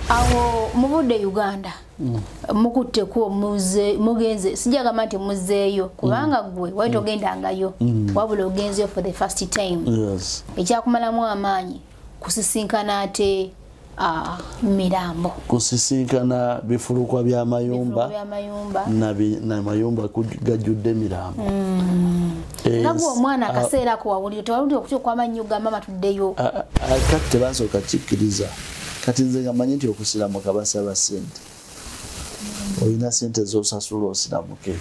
Awo muvudde Uganda, mukutteko mugenze, sijagamba nti muzeeyo kubanga gwe wali togendangayo, wabula ogenzeyo for the first time. Ekyakumalamu amaanyi kusisinkana ate mirambo, kusisinkana bifulukwa by'amayumba n'amayumba gajjudde mirambo. Nagwe omwana akaseera ako wawulira tewawulira okutya okw'amannyo gamba matuddeyo? Kati tebasooka kikkiriza. Kati nze nga mmanyi nti okusiramuka basaba ssente, olina ssente z'osasula osiramuke.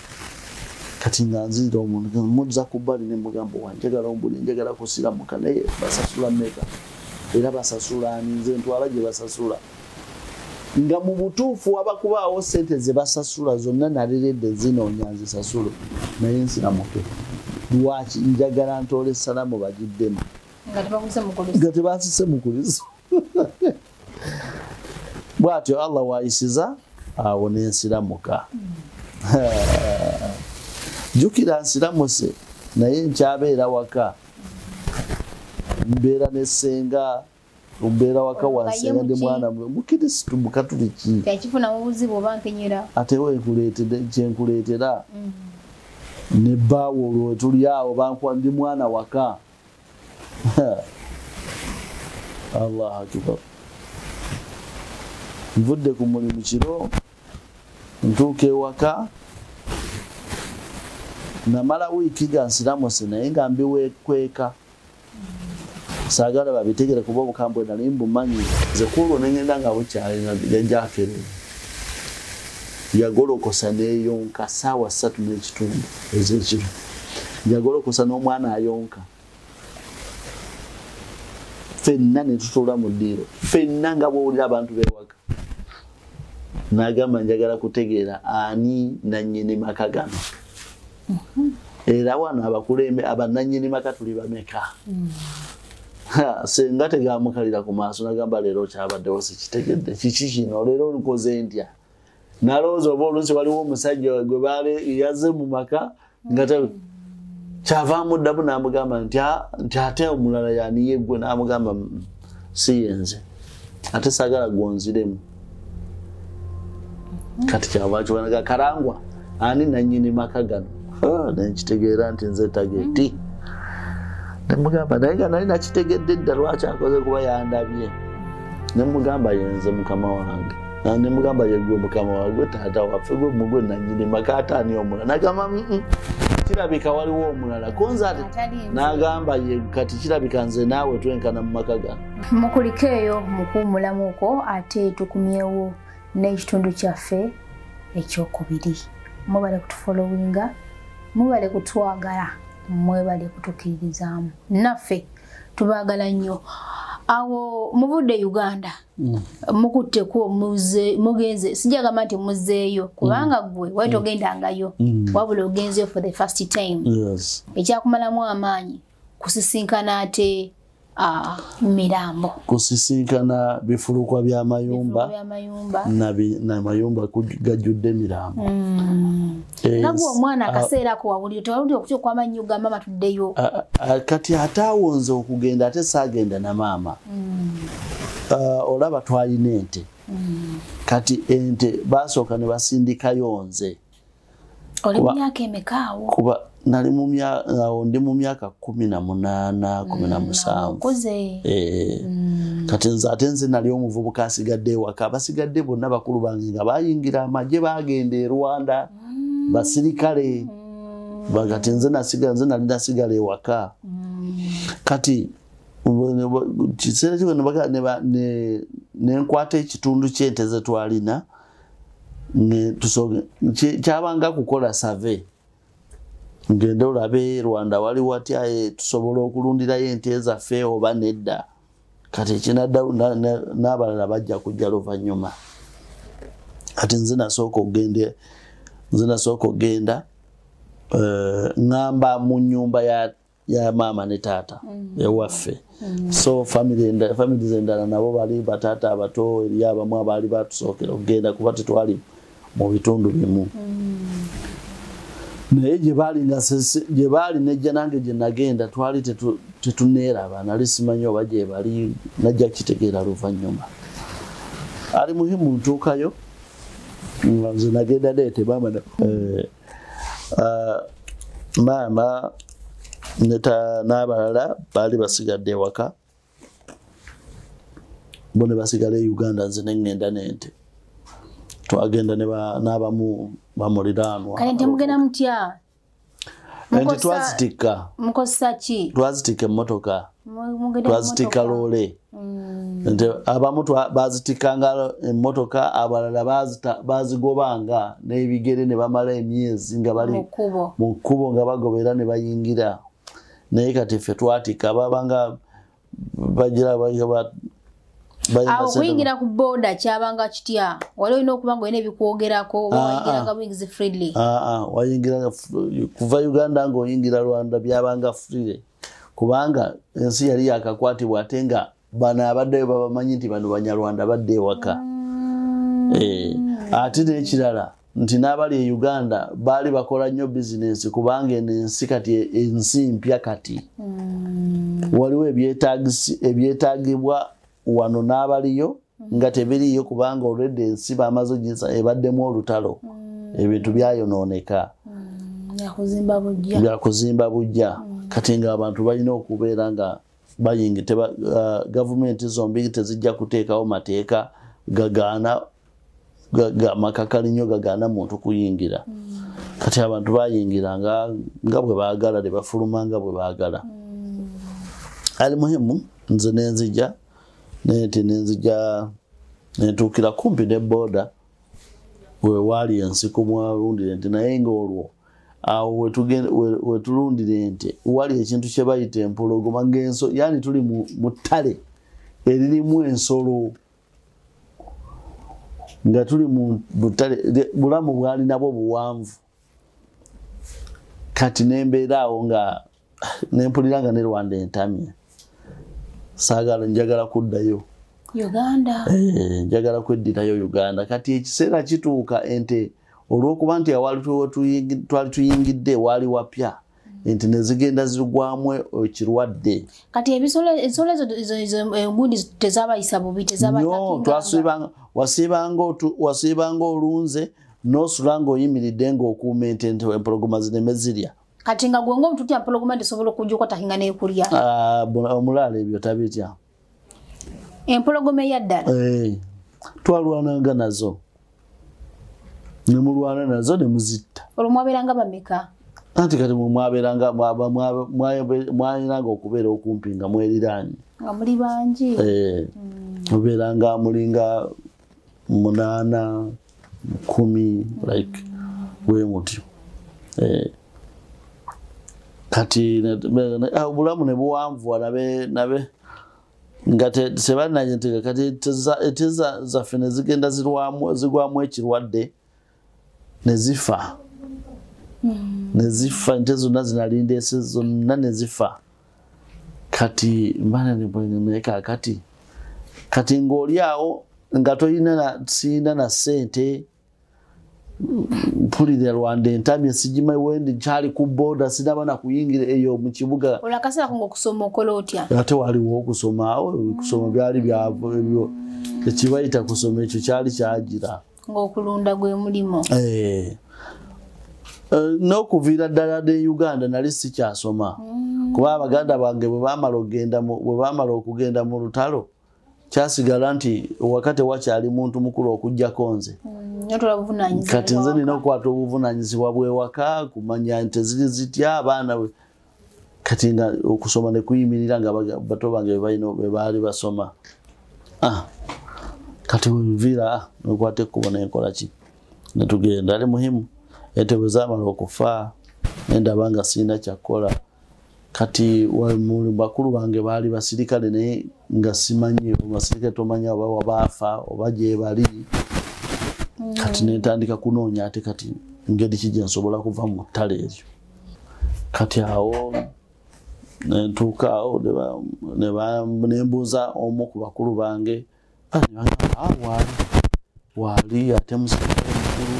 Kati nga nzirira omuntu muzza ku bbali ne mugamba, wanjagala ombuli, njagala kusiramuka, naye basasula mmeka era basasula ani, nze ntwala gye basasula. Nga mu butuufu waba kubaawo ssente ze basasula zonna naleredde zinoonya nzisasule, naye nsiramuke. Lwaki? Njagala ntoole essalamu bagiddemu nga tebasise mukulizo. Bw'atyo Allah waayisiza awo n'ensiramuka. Jjukira nsiramuse naye nkyabeera waka, mbeera ne ssenga, mbeera waka wa ssenga, ndi mwana mukirisitu mukatuliki. Ate kyenkuleetera ne bbaawo olwo tuli awo bankuwa, ndi mwana waka. Allah akbar. Nvudde ku mulimu kiro, ntuuka ewaka, namala wiiki nga nsiramuse naye nga mbiwekweka, saagala babitegere kuba obukambwe nali mbumanyi. Nze ku olwo ne ngenda nga bukyali jajjakerere yagolokosa n'eyonka ssaawa 3:30 ez'ekiro, yagolokosa n'omwana ayonka, ffenna ne tutuula mu ddiiro ffenna nga bw'owulira abantu b'ewaka. N'agamba njagala kutegeera ani nannyini maka gano, era wano abakulembe abannannyini maka tuli bameka. Senga tegamukalira ku maaso n'agamba leero kyabaddewo sikitegedde, kiki kino leero nkoze ntya? Nalowooza oba oluusi waliwo omusajja gwe baale yazze mu maka nga kyava amuddamu n'amugamba nti ate omulala yani ye ggwe, n'amugamba si yenze, ate saagala gwonziremu. Kati kyava kiwanaga Karangwa ani nannyini maka gano? Nenkitegeera nti nze tageti. Nemugamba naye nga nali nakitegedde dda lwaki akoze kuba yandabye. Nemugamba yenze mukama wange, nemugamba ye ggwe mukama wange, gwe taata waffe, gwe mugwe nannyini maka, ate ani omulala? Nagamba kirabika waliwo omulala konza ate n'agamba ye kati kirabika nze naawe twenkana mu maka gano. Mukulikeeyo mukuwummulamuko ate tukumyewo n'ekitundu kyaffe ekyokubiri. Mwebale kutufollowinga, mwebale kutwagala, mwebale kutukkiririzaamu, naffe tubaagala nnyo. Awo muvudde Uganda, mukutteko mugenze, sijagamba nti muzeeyo kubanga gwe wali togendangayo, wabula ogenzeyo for the first time. Ekyakumalamu amaanyi kusisinkana ate mirambo, kusisinkana bifulukwa by'amayumba n'amayumba gajjudde mirambo. Nagwe omwana akaseera ako wawulira tewawulira okutya okw'amannyo gamba matuddeyo? Kati ate awo nze okugenda ate saagenda na maama. Olaba twalina ente, kati ente basooka ne basindikayo nze. Oli mu myaka emeka awo? Kuba nali awo ndi mu myaka 18 17. Kati nze ate nze nali omuvubuka asigadde ewaka, abasigadde bonna bakulu bange nga bayingira amagye bagenda e Rwanda basirikale, kati nze nasiga nze nali nasigala ewaka. Kati kiseera kiko nenkwata ekitundu ky'ente ze twalina, kyabanga kukola survey, ngende olabe Rwanda wali watya, tusobola okulundirayo ente zaffe oba nedda. Kati ekinadda n'abalala bajja kujja luvannyuma. Kati nze nasooka okugenda ŋŋamba mu nnyumba ya maama ne taata ewaffe. So families endala nabo bali bataata abato, eri abamu abaali batusookera okugenda kuba tetwali mu bitundu bimu. Naye gye baali nejja nange gye nagenda twali tetuneeraba, nali simanyi oba gye bali, najja kitegeera luvannyuma. Ali muhimu ntuukayo nze nagenda nete maama maama n'abalala baali basigadde ewaka, bo ne basigala e Uganda, nze ne ŋŋenda n'ente. Twagenda n'abamu bamuliraanwa. Kale nte mugenda mutya? Ente twazitikka. Mukozesa ki? Twazitikka emmotoka. Twazitikka loole. Nte abamu bazitikkanga emmotoka, abalala bazigobanga n'ebigere ne bamala emyezi nga bali mu kkubo nga bagobera ne bayingira. Naye kati ffe twatikka, babanga bagira awo kuyingira ku boda kyabanga kitya? Wali olina okuba nga olina ebikwogerako oba wayingiranga buyingizi freely? Wayingiranga kuva Uganda ng'oyingira Rwanda byabanga freely, kubanga ensi yali yakakwatibwa ate nga bano abaddeyo babamanyi nti bano Banyarwanda badde ewaka. Ate n'ekirala nti n'abali e Uganda baali bakola nnyo bizinensi, kubanga eno ensi kati ensi mpya kati. Waliwo ebyetaagibwa wano n'abaliyo nga tebiriyo, kubanga olwedde ensi bamaze ebaddemu olutalo, ebintu byayonooneka, byakuzimba bujja. Kati nga abantu balina okubeera nga bayingi, gavumenti zombi tezijja kuteekawo mateeka gagaana makakali nnyo gagaana muntu kuyingira. Kati abantu bayingira nga bwe baagala, ne bafuluma nga bwe baagala. Ali muhimu nze nenzija nente nenzija nentuukira kumpi ne boda we waali ensiko mwalundira ente, naye ng'olwo awo wetulundira ente wali ekintu kye bayita empologoma, ng'enso yani tuli mu ttale eririmu ensolo, nga tuli mu ttale, bulamu bwali nabwo buwanvu. Kati nembeera awo nga nempulira nga ne Rwanda entamye, saagala, njagala kuddayo Uganda. Njagala kweddirayo Uganda. Kati ekiseera kituuka ente olw'okuba nti awali twali tuyingidde waali wapya, ente ne zigenda zigwamu ekirwadde. Kati ebisolo ensolo ezo engundi tezabayisa bubi, tezabatakinga? Wasiibanga olunze n'osula ng'oyimiridde ng'okuuma ente empologoma zireme zirya. Kati nga gwe ng'omuntu tutya empologoma tesobola okujja okwatakinga n'ekulya? Omulaalo ebyo tabitya. Empologoma eyaddala? Twalwananga nazo, ne mulwana nazo ne muzitta. Olwo mwabeeranga bameka? Anti kati mwabeeranga mwalinanga okubeera okumpi nga mweriraanye, nga muli bangi. Mubeeranga mulinga 8, 10 like bwe mutyo. Kati obulamu ne buwanvuwa nabe nga tebalina. Kati ente zaffe ne zigenda zigwamu ekirwadde ne zifa. Ne zifa, ente zonna zinalindeese zonna ne zifa. Kati mbana ne kati kati ng'oli awo nga toyina siyina na ssente, mpulira Rwanda entamye, sigimanyi wendi, nkyali ku boda, sinaba na kuyingira eyo mu kibuga. Olwo akaseera ko ng'okusoma okola otya? Ate waliwo okusoma awo, okusoma byali ebyo ekibayita kusoma ekyo kyali kyagira. Ng'okulunda gwe mulimu. N'okuviira ddala ne Uganda nali sikyasoma, kuba abaganda bange bwe bamala okugenda mu lutalo, kyasigala nti wakati wakyali muntu mukulu okuggyako nze. Kati nze nina okukwata obuvunaanyizibwa bw'ewaka, kumanya nte ziri zitya, abaana. Kati nga okusoma ne kuyimirira nga bato bange be baali basoma. Kati webiviira nokwata ekkubo nenkola ki, netugenda. Ali muhimu ente bwe zaamala okufa nendaba nga sirina kyakukola. Kati bakulu bange baali basirikale, naye nga simanyi basirikale, tomanya oba wabaafa oba gye bali. Kati nentandika kunoonya ate kati ngeri ki gye nsobola kuva mu ttale eryo. Kati awo nentuuka awo nembuuza omu ku bakulu bange, waali waali ate musirikale mukulu,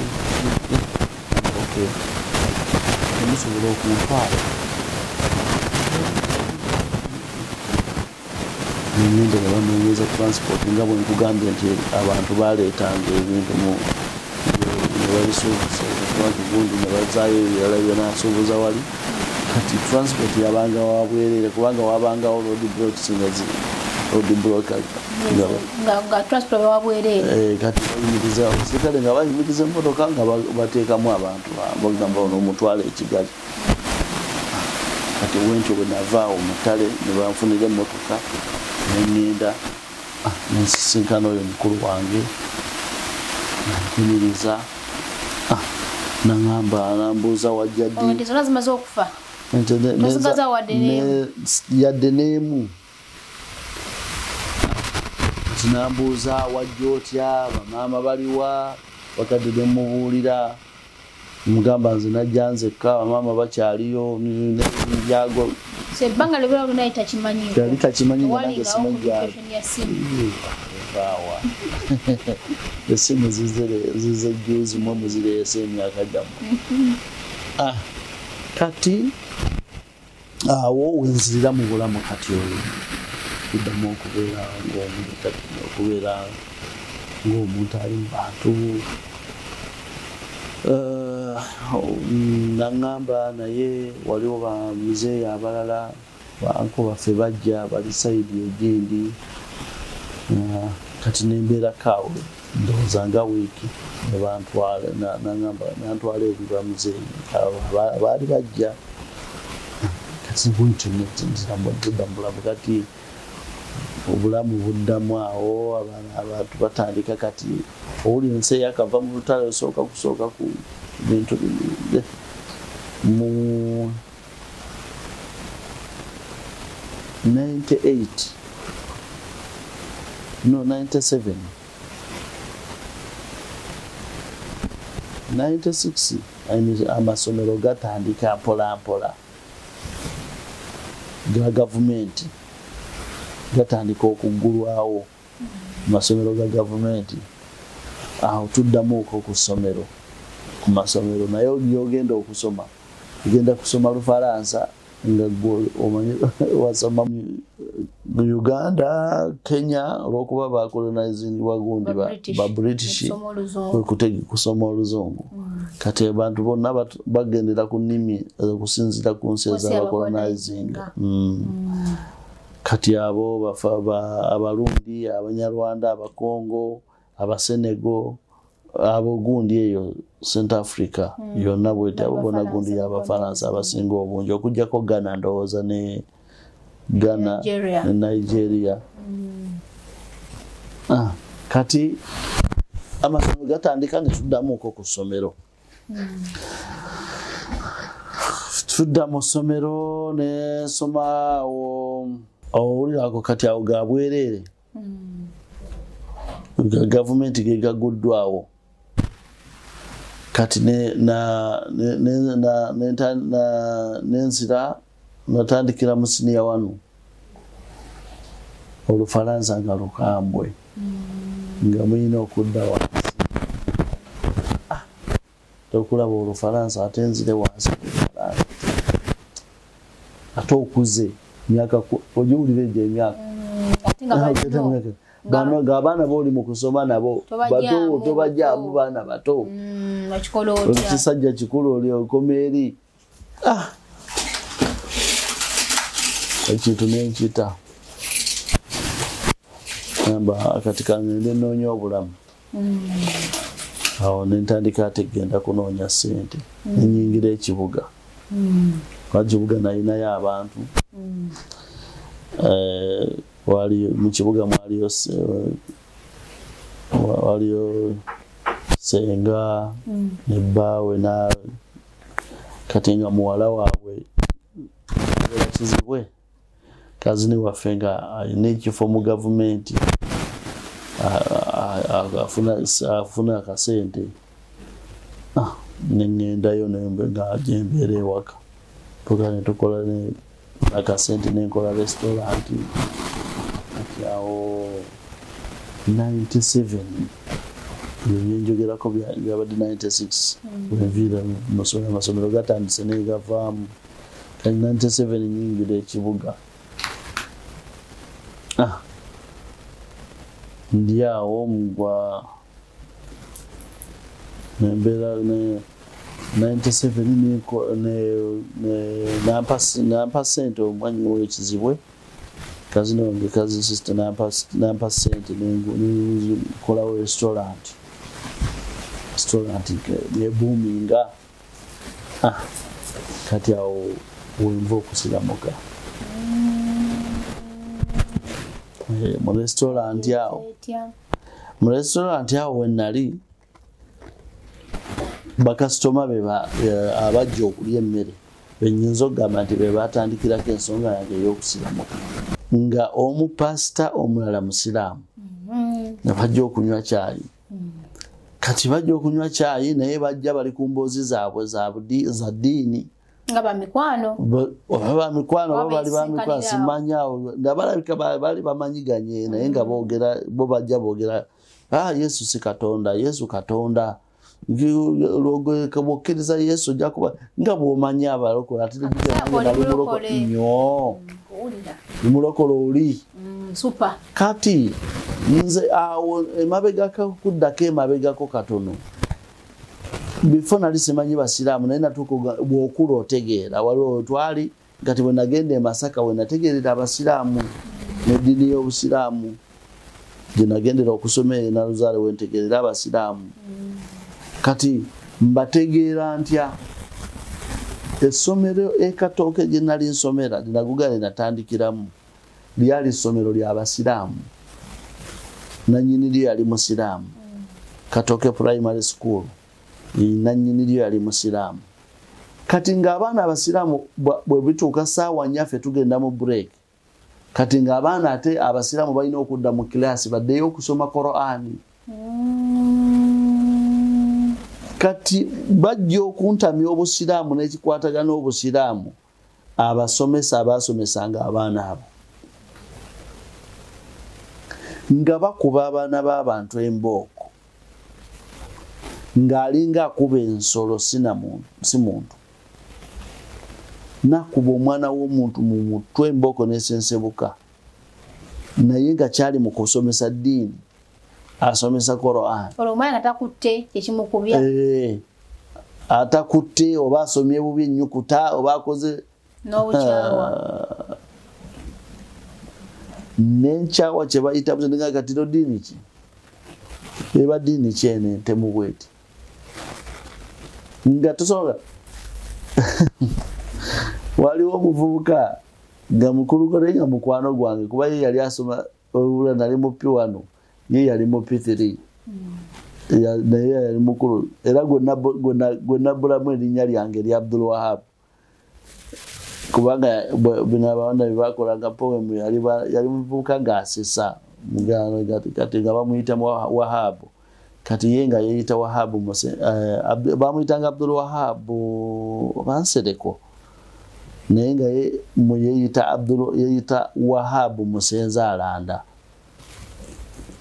okay, temusobola okuntwala. Nengenda ne banoonyeza transport nga bwe nkugambye nti abantu baleetanga ebintu mu ne babisuubuza gundi ne bazaayo ebirala byenasuubuza wali. Kati transport yabanga wabwerere kubanga wabangawo road blocks nga road block nga transport wabwerere. Kati bayimiriza abasirikale nga bayimiriza emmotoka nga bateekamu abantu bagamba ono omutwale e Kigali. Kati wentyo bwe navaawo mu ttale ne banfunira emmotoka nengenda nensisinkana oyo mukulu wange nampimiriza nangamba nambuuza wajja ddi. Ente zonna zimaze okufa? Yadde n'emu. Kati nambuuza wajja otya, bamaama baliwa, bakadde ne mubuulira mugamba nze najja nzekka, bamaama bakyaliyo n'ebyago. So ebbanga lyonna lyonna takimanyi. Yali takimanyi nga nange simanyi gyali. Essimu zize jjuuzi mmwe muzireese emyaka gyammwe. Kati awo wenzirira mu bulamu kati olwo kuddamu okubeera ng'omuntu ng'omuntu ali mu bantu. Naŋŋamba naye waliwo bamuzeeyi abalala banko baffe bajja bali sayidi egindi. Kati nembeerako awo ndowooza nga wiiki ne bantwala naŋŋamba nantwala eri bamuzeeyi baali bajja. Kati bwentyo nedda mu bulamu kati obulamu buddamu awo abantu batandika kati owulira ensi eyakava mu lutalo osooka kusooka ku bintu mu 98 no 97 96 amasomero gatandika mpola mpola ga gavumenti gatandika okuggulwawo amasomero ga gavumenti. Awo tuddamuko ku ssomero ku masomero naye gy'ogenda okusoma ogenda kusoma Lufalansa nga gwe omanyi wasoma mu Uganda, Kenya olw'okuba bacolonizingibwa gundi ba British kusoma oluzungu. Kati abantu bonna bagendera ku nnimi okusinziira ku nsi ezabacolonizinga. Kati abo Abarundi, Abanyarwanda, Abakongo, Abasenego, abo gundi eyo Central Africa yonna bweti abo bonna gundi y'Abafalansa abasinga obungi okuggyako Ghana ndowooza ne Ghana ne Nigeria. Kati amasomero gatandika ne tuddamuko ku ssomero. Tudda mu ssomero ne nsoma awo owulirako kati awo ga bwereere. Gavumenti ge gaguddwawo. Kati nenzira natandikira mu siniya wano Olufalansa nga lukambwe nga mulina okudda wansi. Okulaba Olufalansa ate nzire wansi ku Lufalansa ate okuze myaka ogiwulira egyo emyaka bano abaana b'oli mu kusoma nabo bato tobajjaamu baana bato. Ekisajja kikulu oli okoma eri. Ekintu nenkita namba kati kangende nnoonya obulamu. Awo ne ntandika ate genda kunoonya ssente ne nnyingira ekibuga. Kuba kibuga nalinayo abantu. Wali mu kibuga mwaliyo waliyo senga ne bbaawe na kati nga muwala waabwe kizibwe kazini waffe nga alina ekifo mu gavumenti afuna akasente. Ne ŋŋendayo nga gyembeera ewaka tuka ne tukola akasente nenkola restaurant. Kati awo 97 ebyenjogerako byabadde 96 wenviira amasomero gatandise naye gavaamu. Kati 97 nnyingira ekibuga. Ndi awo mugwa nembeera ne 97 nampa sente omwanyi oyo Kizibwe, cousin wange, cousin sister, nampa sente nenkolawo restaurant nebuuminga. Kati awo wenva okusiramuka mu restaurant awo. Mu restaurant awo wenali bakasitoma be abajja okulya emmere benyinza okugamba nti be batandikirako ensonga yange ey'okusiramuka, nga omu pasita omulala musiraamu, nga bajja okunywa kyayi. Kati bajja okunywa kyayi naye bajja bali ku mboozi zaabwe za ddiini, nga bamikwano oba bamikwano oba bali bamikwano simanyi awo, nga balabika bali bamanyiganye, naye nga boogera bo bajja boogera Yesu si Katonda, Yesu Katonda, bw'okkiriza Yesu ojja kuba nga bw'omanyi abalokole, ate nali mulokole nnyo, mulokole oli super. Kati nze awo emabegako kuddako emabegako katono, before nali simanyi basiraamu, naye natuuka bw'okula otegeera. Waliwo twali kati bwe nagenda e Masaka we nategeerera abasiraamu n'eddiini y'obusiraamu gye nagendera okusoma eyo Naluzaale we ntegeerera abasiraamu. Kati mbategeera ntya? Essomero e Katooke gye nali nsomera linaguga natandikiramu lyali ssomero ly'abasiraamu, nannyini lyo yali musiraamu. Katooke Primary School nannyini lyo yali musiraamu. Kati ng'abaana abasiraamu bwe bituuka ssaawa nnya ffe tugenda mu break, kati ng'abaana ate abasiraamu balina okudda mu kilaasi baddeyo okusoma Korani. Kati bajja okuntamya obusiraamu n'ekikwatagana obusiraamu abasomesa abaasomesanga abaana abo nga bakuba abaana b'abantu embooko, ng'alinga akuba ensolo si muntu, nakuba omwana w'omuntu mu mutwe embooko n'esensebuka, naye nga kyali mu kusomesa ddiini, asomesa Koran. Olwo omwana atakutte ekimukubya, atakutte oba asomye bubi ennyukuta oba akoze n'obukyawa n'enkyawa kye bayita nga kati no ddiini ki eba ddiini ki eno entemu bweti nga tosobola. Waliwo omuvubuka nga mukuluko naye nga mukwano gwange, kuba ye yali asoma olula nali mu P1, ye yali mu P3, naye yali mukulu era gwe nabbulamu erinnya lyange erya Abdul Wahab, kubanga bino abaana bye bakolanga poem yali muvubuka ng'asesa kati nga bamuyita Wahab, kati ye nga yeeyita Wahab, bamuyitanga Abdul Wahab Bansereko, naye nga yeeyita Abdul yeeyita Wahab Musenza Alanda.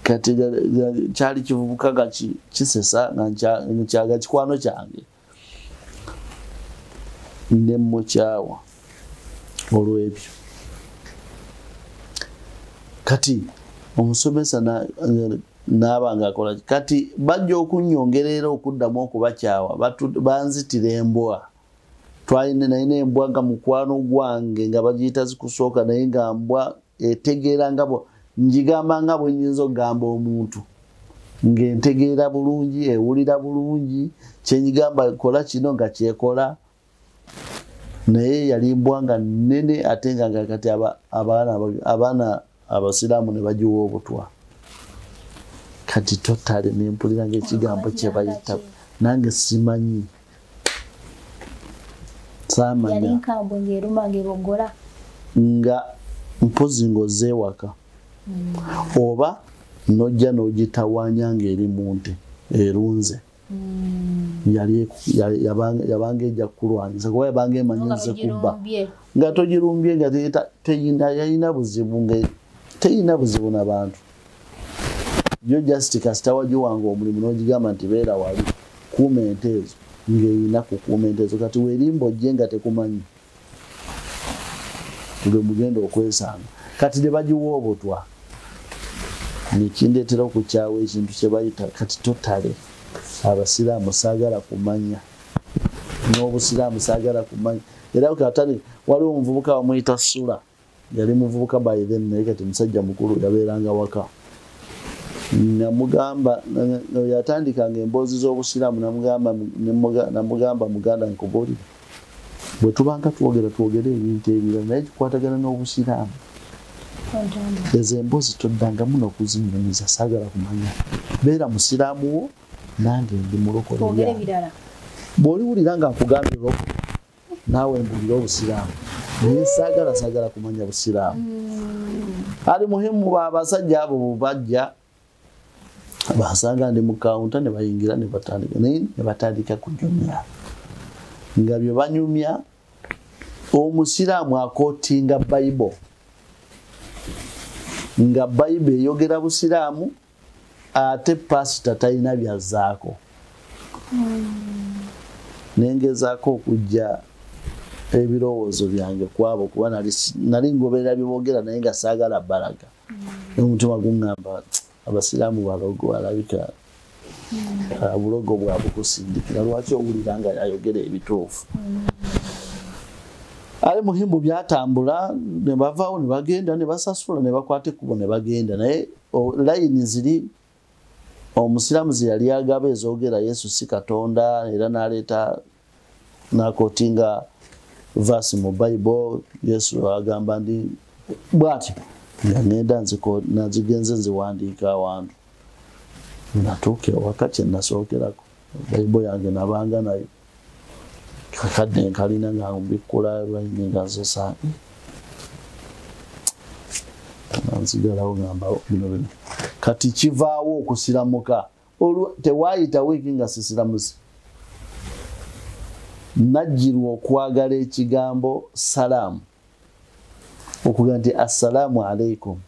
Kati kyali kivubuka nga kisesa nga nkyaga kikwano kyange ne mukyawa olw'ebyo. Kati omusomesa n'aba ng'akola, kati bajja okunyongerera okuddamu okubakyawa, banzitira embwa. Twalina nalina embwa nga mukwano gwange nga bagiyita zikusooka, naye nga mbwa etegeera nga njigamba nga bwe nnyinza okugamba omuntu, ng'entegeera bulungi, ewulira bulungi, kye njigamba kola kino nga kyekola. Naye yali mbwa nga nnene ate nga kati abaana abasiraamu ne bagiwa obutwa. Kati totale ne mpulira ng'ekigambo kye bayita nange simanyi, saamanya. Yali nkambwe ng'eruma ng'ebogola, nga mpozi ng'ozze ewaka oba n'ojja n'ogitawaanya ng'eri mu nte erunze. Yali yabanga ejja kukulwanyisa kuba yabanga emanyi nze kubba, nga togirumbye nga teyina buzibu, nga teyina buzibu n'abantu. Yo just kasita wagiwanga omulimu n'ogigamba nti beera wali kuuma ente ezo, ng'erina kukuuma ente ezo. Kati weerimba ojje nga tekumanyi lwe mugenda okwesanga. Kati ne bagiwa obutwa, Nekindeetera okukyawa ekintu kye bayita kati totale abasiraamu saagala kumanya, n'obusiraamu saagala kumanya. Era katali waliwo omuvubuka bamuyita Sula, yali muvubuka by then naye kati musajja mukulu, yabeeranga waka. Namugamba, yatandikanga emboozi z'obusiraamu, namugamba muganda nkubuulire, bwe tubanga twogera twogere ebintu ebirala naye kikwatagana n'obusiraamu. Ezo emboozi toddangamu n'okuzinyumiza, saagala kumanya. Beera musiraamu wo nange ndi mulokole. Bw'oliwulira nga nkugambye loko naawe mbuulire obusiraamu, naye saagala kumanya busiraamu. Ali muhimu abasajja abo bajja basanga ndi mu kawunta ne bayingira ne batandika, naye ne batandika kunyumya nga bye banyumya. Omusiraamu akootinga Bayibuli, nga Bayibuli eyogera busiraamu ate pasita talina byazzaako. Nengezaako okujja ebirowoozo byange kwabo kuba nali ngoberera byeboogera naye nga saagala balaga. Omutima guŋŋamba abasiraamu balogo, alabika obulogo bwabukusindikira, lwaki owulira nga ayogera ebituufu. Ali muhimu byatambula ne bavaawo ne bagenda ne basasula ne bakwata ekkubo ne bagenda. Naye layini ziri omusiraamu ze yali agaba ezoogera Yesu si Katonda, era n'aleeta n'akootinga verse mu Bible, Yesu agamba ndi bw'atyo. Nga ngenda nazigenze nziwandiika awantu, natuuka ewaka kye nasookerako Bayibuli yange nabanga nayo kakadde nkalina nga mbikkula layini nga nzisa nzigalawo ngamba bino bino. Kati kivaawo okusiramuka, tewaayita wiiki nga sisiramuse. Najjirwa okwagala ekigambo salaamu, okugamba nti assalaamu alaikum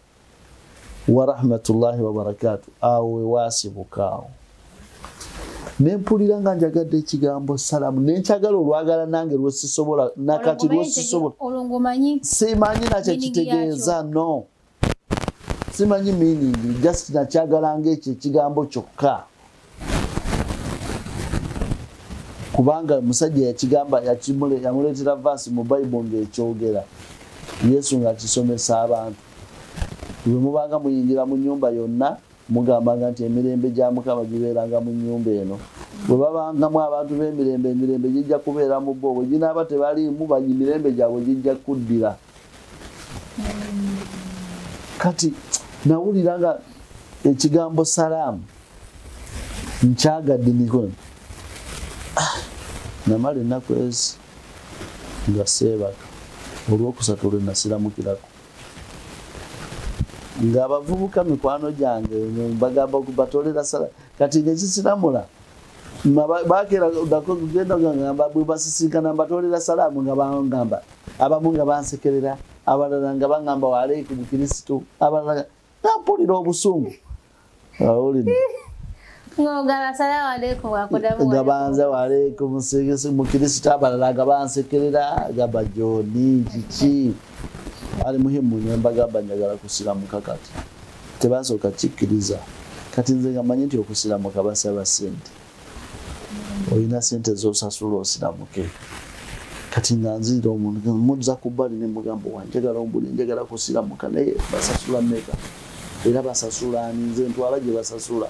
wa rahmatullahi wa barakatuh, awo wewaasibuka awo. Nempulira nga njagadde ekigambo salaamu, nenkyagala olwagala nange lwesisobola nakati lwesisobola. Simanyi nakyo kitegeeza, no simanyi meaning, just nakyagalanga ekyo ekigambo kyokka. Kubanga musajja yakigamba yamuleetera verse mu Bayibuli ng'ekyogera Yesu ng'akisomesa abantu. Bwe mubanga muyingira mu nnyumba yonna mugambanga nti emirembe gya Mukama gibeeranga mu nnyumba eno. Bwe babangamu abantu b'emirembe, emirembe gijja kubeera mu bo, bwe ginaaba tebaliimu emirembe gyabwe gijja kuddira. Kati nawulira nga ekigambo salaamu nkyagadde niko. Namala ennaku ezi nga seebaka, olwokusatu lwe nasiramukirako. Ng'abavubuka mikwano gyange bagamba batolera sala, kati ng'ekisiramula bakeera kugenda ngamba bwe basisinkana mbatolera salaamu nga bangamba, abamu nga bansekerera, abalala nga bangamba wa aleikum Kristo, abalala nampulira obusungu. Awulidde nga banza wa aleikum Mukristo, abalala nga bansekerera gamba Joni kiki. Ali muhimu ne mbagamba njagala kusiramuka kati tebasooka kikkiriza. Kati nze nga mmanyi nti okusiramuka basaba ssente, olina ssente z'osasula osiramuke. Kati nga nzirira omuntu muzza ku bbali ne mugamba wanjagala ombuli njagala kusiramuka, naye basasula mmeka era basasula ani, nze ntwala gye basasula.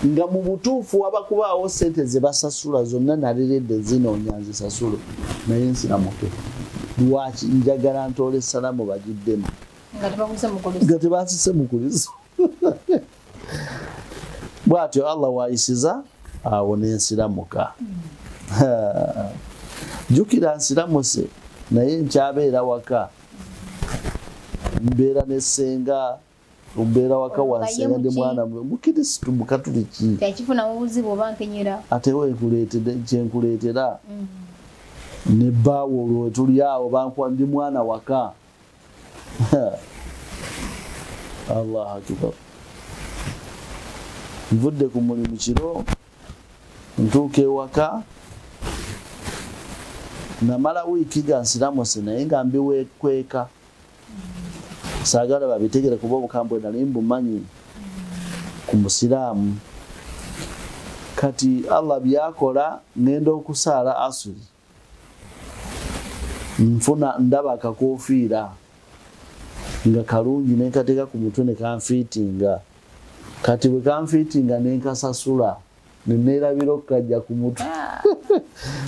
Nga mu butuufu waba kubaawo ssente ze basasula zonna naleredde zinoonya nzisasule, naye nsiramuke. Lwaki njagala ntoole salaamu bagiddemu nga tebansise mukulizo. Bw'atyo Allah waayisiza awo n'ensiramuka. Jjukira nsiramuse naye nkyabeera waka, mbeera ne ssenga, mbeera waka wa ssenga ndi mwana mukirisitu mukatuliki. Ate kyenkuleetera ne bbaawo olwo tuli awo bankuwa ndi mwana waka. Allahu akbar. Nvudde ku mulimu kiro ntuuka ewaka, namala wiiki nga nsiramuse naye nga mbiweekweka. Saagala babitegere kuba obukambwe nali mbumanyi ku musiraamu. Kati Allah byakola, ngenda okusaala asuri, nfuna ndaba akakofiira nga kalungi nenkateeka ku mutwe ne kanfiitinga. Kati bwe kanfiitinga nenkasasula neneerabira okukajja ku mutwe.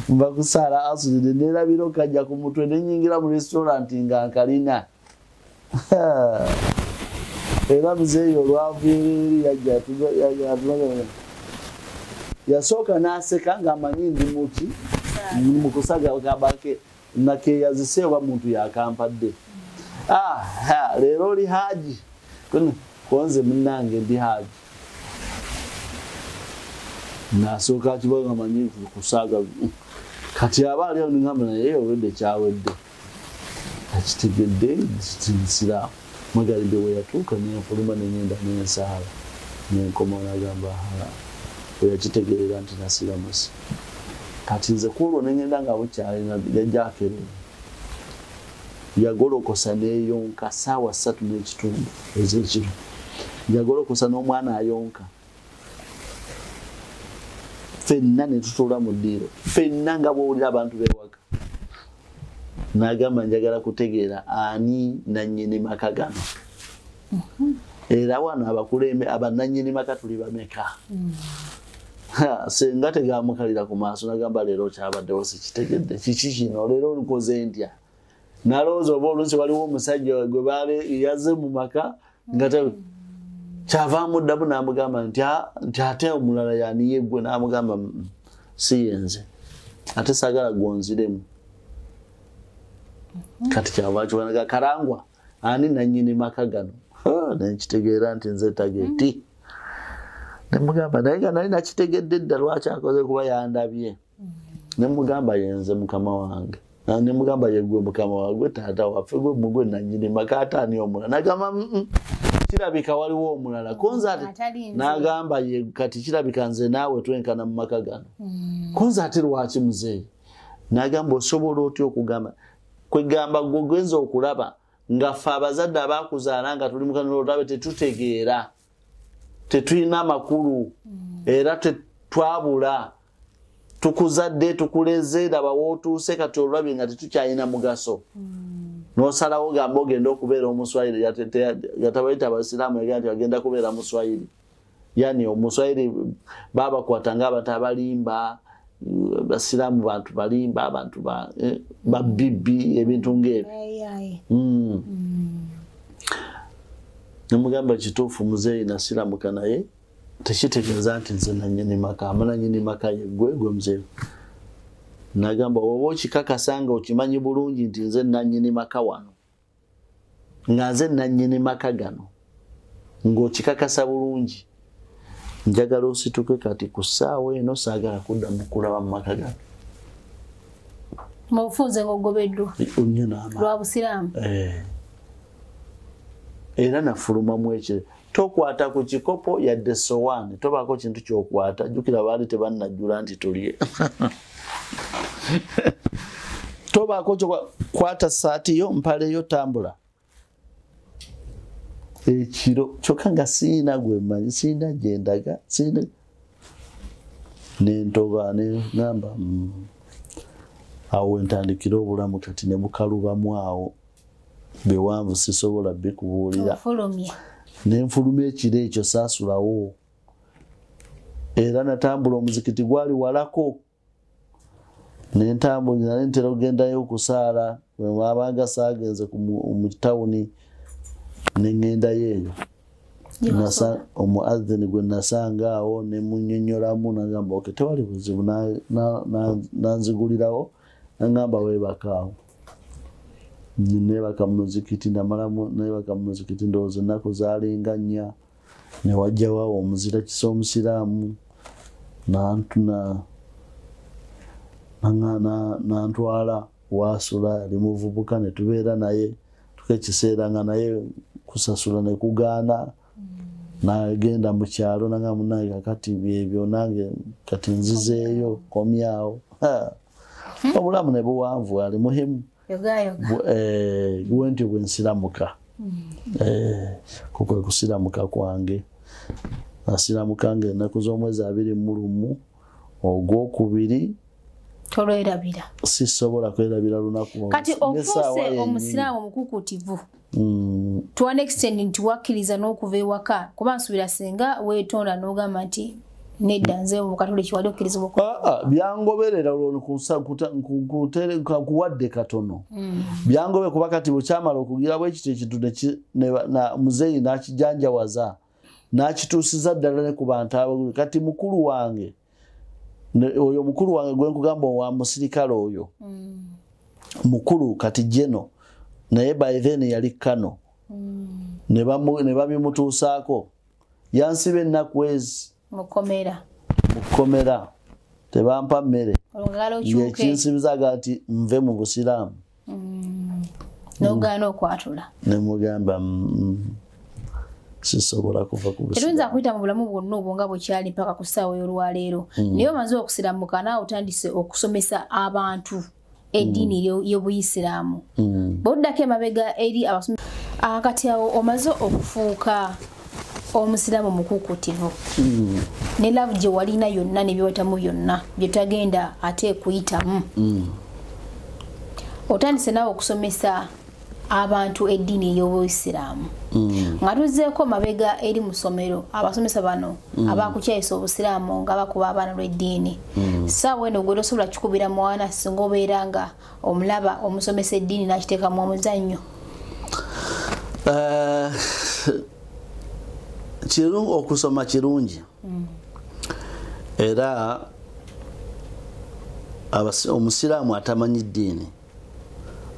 Nva kusaala asuri neneerabira okukajja ku mutwe, nenyingira mu restaurant nga nkalina. Era muzeeyi olwavuire eri yajja yasooka n'aseka ng'amanyi ndi muki mu kusaga kabake nakeyazise oba muntu yakampadde. Leero oli haji, konze munnange ndi haji. Nasooka akibaga amanyi kusaga. Kati aba aliyo ningamba naye olwedde kyawedde akitegedde nsiraamu. Magalibe we yatuuka nenfuluma nengenda nensaala nenkoma, nagamba we yakitegeerera nti nasiramuse. Kati nze ku olwo nengenda nga bukyali yajja akeerera, yagolokosa neyonka 3:30 ez'ekiro, yagolokosa n'omwana ayonka. Ffenna ne tutuula mu ddiiro ffenna nga bw'owulira abantu b'ewaka. N'agamba njagala kutegeera ani nannyini maka gano. Era wano abakulembe abannannyini maka tuli bameka? Senga tegamukalira ku maaso, n'agamba leero kyabaddewo sikitegedde, kiki kino leero nkoze ntya? Nalowooza oba oluusi waliwo omusajja gwe baale yazze mu maka nga kyava amuddamu n'amugamba nti ate omulala yani yeggwe, n'amugamba si yenze, ate saagala gwonziremu. Kati kyava kiwanaga Karangwa ani nannyini maka gano? Nenkitegeera nti nze tageti. Nemugamba naye nga nali nakitegedde dda lwaki akoze kuba yandabye. Nemugamba yenze mukama wange, nemugamba yeggwe mukama wange, gwe taata waffe, gwe mugwe nannyini maka, ate ani omulala? Nagamba kirabika waliwo omulala konze ate, n'agamba ye kati kirabika nze naawe twenkana mu maka gano. Konze ate lwaki muzeeyi? N'agamba osobola otya okugamba kwegamba gwe gwenza okulaba nga ffe abazadde abakuzaala nga tuli mukanolabe tetutegeera, tetulina amakulu, era tetwabula, tukuzadde tukuleze laba wootuuse kati olwabye nga tetukyalina mugaso. N'osalawo gamba ogenda okubeera omuswayiri, yatabayita abasiraamu yagamba nti agenda kubeera muswayiri. Yani omuswayiri babakwata ng'abantu abalimba, basiraamu bantu balimba, abantu babibi, ebintu ng'ebyo. Nemugamba kituufu muzeeyi nasiramuka naye tekitegeeza nti nze nannyini maka, amananyini maka yeggwe gwe muzeeyi. Nagamba oba okikakasa nga okimanyi bulungi nti nze nannyini maka wano, nga nze nannyini maka gano, ng'okikakasa bulungi, njagala osituke kati ku ssaawa eno, saagala kuddamu kulaba mu maka gano. Mu bufunze ng'ogobeddwa lwa busiraamu. Era nafulumamu ekiro. Tokwata ku kikopo yadde sowaani, tobaako kintu ky'okwata, jjukira baali tebannajjula nti tulye. Tobaako kwata saati yo, mpale yo, tambula. Ekiro kyokka nga siina gwe mmanyi, siina gye ndaga, siina nentoba nengamba awo wentandikira obulamu kati ne bukalubamu awo biwanvu sisobola bikubuulira. Nenfulumya ekiro ekyo saasulawo, era natambula omuzikiti gwali walako, nentambula nali ntera okugendayo okusaala bwewabanga saagenze mu tawuni nengendayo eyo. Omuadhini gwe nasanga awo ne munnyonnyolamu nagamba okay tewali buzibu, nanzigulirawo nagamba weebaka awo. Neebaka mu muzikiti, namalamu neebaka mu muzikiti ndowooza ennaku zaalinga 4, ne wajjawo awo omuzira kisa omusiraamu nantwala waasula, yali muvubuka ne tubeera naye tuka ekiseera nga naye kusasula ne kugaana, nagenda mu kyalo nanga munange kakati byebyo nange kati nzizeeyo komyawo. Obulamu ne buwanvu ali muhimu bwentyo bwe nsiramuka. Kukwe kusiramuka kwange. Nasiramuka nga ennaku z'omwezi 21 ogwokubiri. Tolwerabira. Sisobola kwerabira lunaku. Kati ofuuse omusiraamu omukukutivu. To an extent nti wakkiriza n'okuva ewaka, kuba nsuubira singa weetonda n'ogamba nti nedda nze Omukatoliki wali okkirizibwa. Byangoberera olwo nkuwadde katono. Byangobe kuba kati bwe kyamala okugira bwe kityo ekintu muzeeyi n'akijanjawaza n'akituusiza ddala ne ku bantu abo. Kati mukulu wange oyo mukulu wange gwe nkugamba owa musirikale oyo mukulu kati jeno, naye by then yali kano, ne babimutuusaako. Yansiba ennaku ezi mukomera, tebampa mmere, yekinsibizaga nti nve mu busiraamu. N'ogaana okwatula. Ne mugamba sisobola kuva ku busiraamu. Tetuyinza kuyita mu bulamu bwonna obwo nga bwe kyali mpaka ku ssaawa y'olwaleero. Naye omaze okusiramuka naawe otandise okusomesa abantu eddiini y'obuyisiraamu. Bw'oddako emabega eri abasomesa, kati awo omaze okufuuka omusiraamu mukukutivu. Ne love gye walina yonna ne byewetamu byonna bye tagenda ate kuyitamu. Otandise naawe okusomesa abantu eddiini y'obuyisiraamu. Nga tuzzeeko mabega eri mu ssomero, abasomesa bano abakukyayisa obusiraamu nga bakuba abaana lw'eddiini. Ssaawa eno gwe tosobola kikubira mwana singa obeera nga omulaba omusomesa eddiini n'akiteekamu omuzannyo. Okusoma kirungi. Era omusiraamu atamanyi ddiini,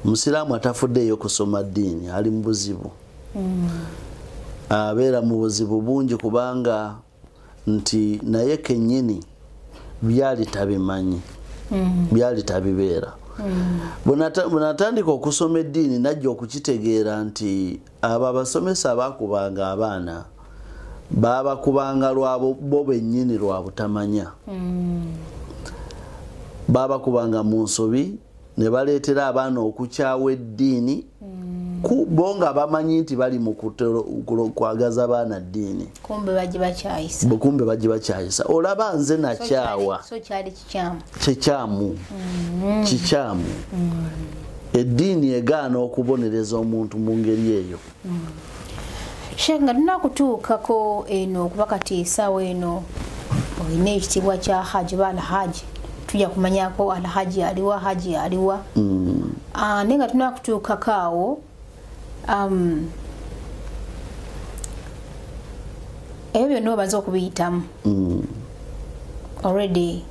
omusiraamu atafuddeeyo kusoma ddiini ali mu buzibu. Abeera mu buzibu bungi kubanga nti naye kennyini byali tabimanyi, byali tabibeera. Bwe natandika okusoma eddiini najja okukitegeera nti abo abasomesa abaakubanga abaana baabakubanga lwabo bo bennyini lwa butamanya. Baabakubanga mu nsobi ne baleetera abaana okukyawa eddiini, bo nga bamanyi nti bali mu kwagaza baana ddiini. Kumbe bagibakyayisa. Kumbe bagibakyayisa. Olaba nze nakyawa. So kyali kikyamu. Kikyamu. Kikyamu. Eddiini egaana okubonereza omuntu mu ngeri eyo. Sheikh, nga tunakutuukako eno kuba kati essaawa eno olina ekitiibwa kya Haji ba Alhaji, tujja kumanyako Alhaji aliwa, Haji aliwa. Naye nga tunakutuukako awo, ebyo byonna obaze okubiyitamu already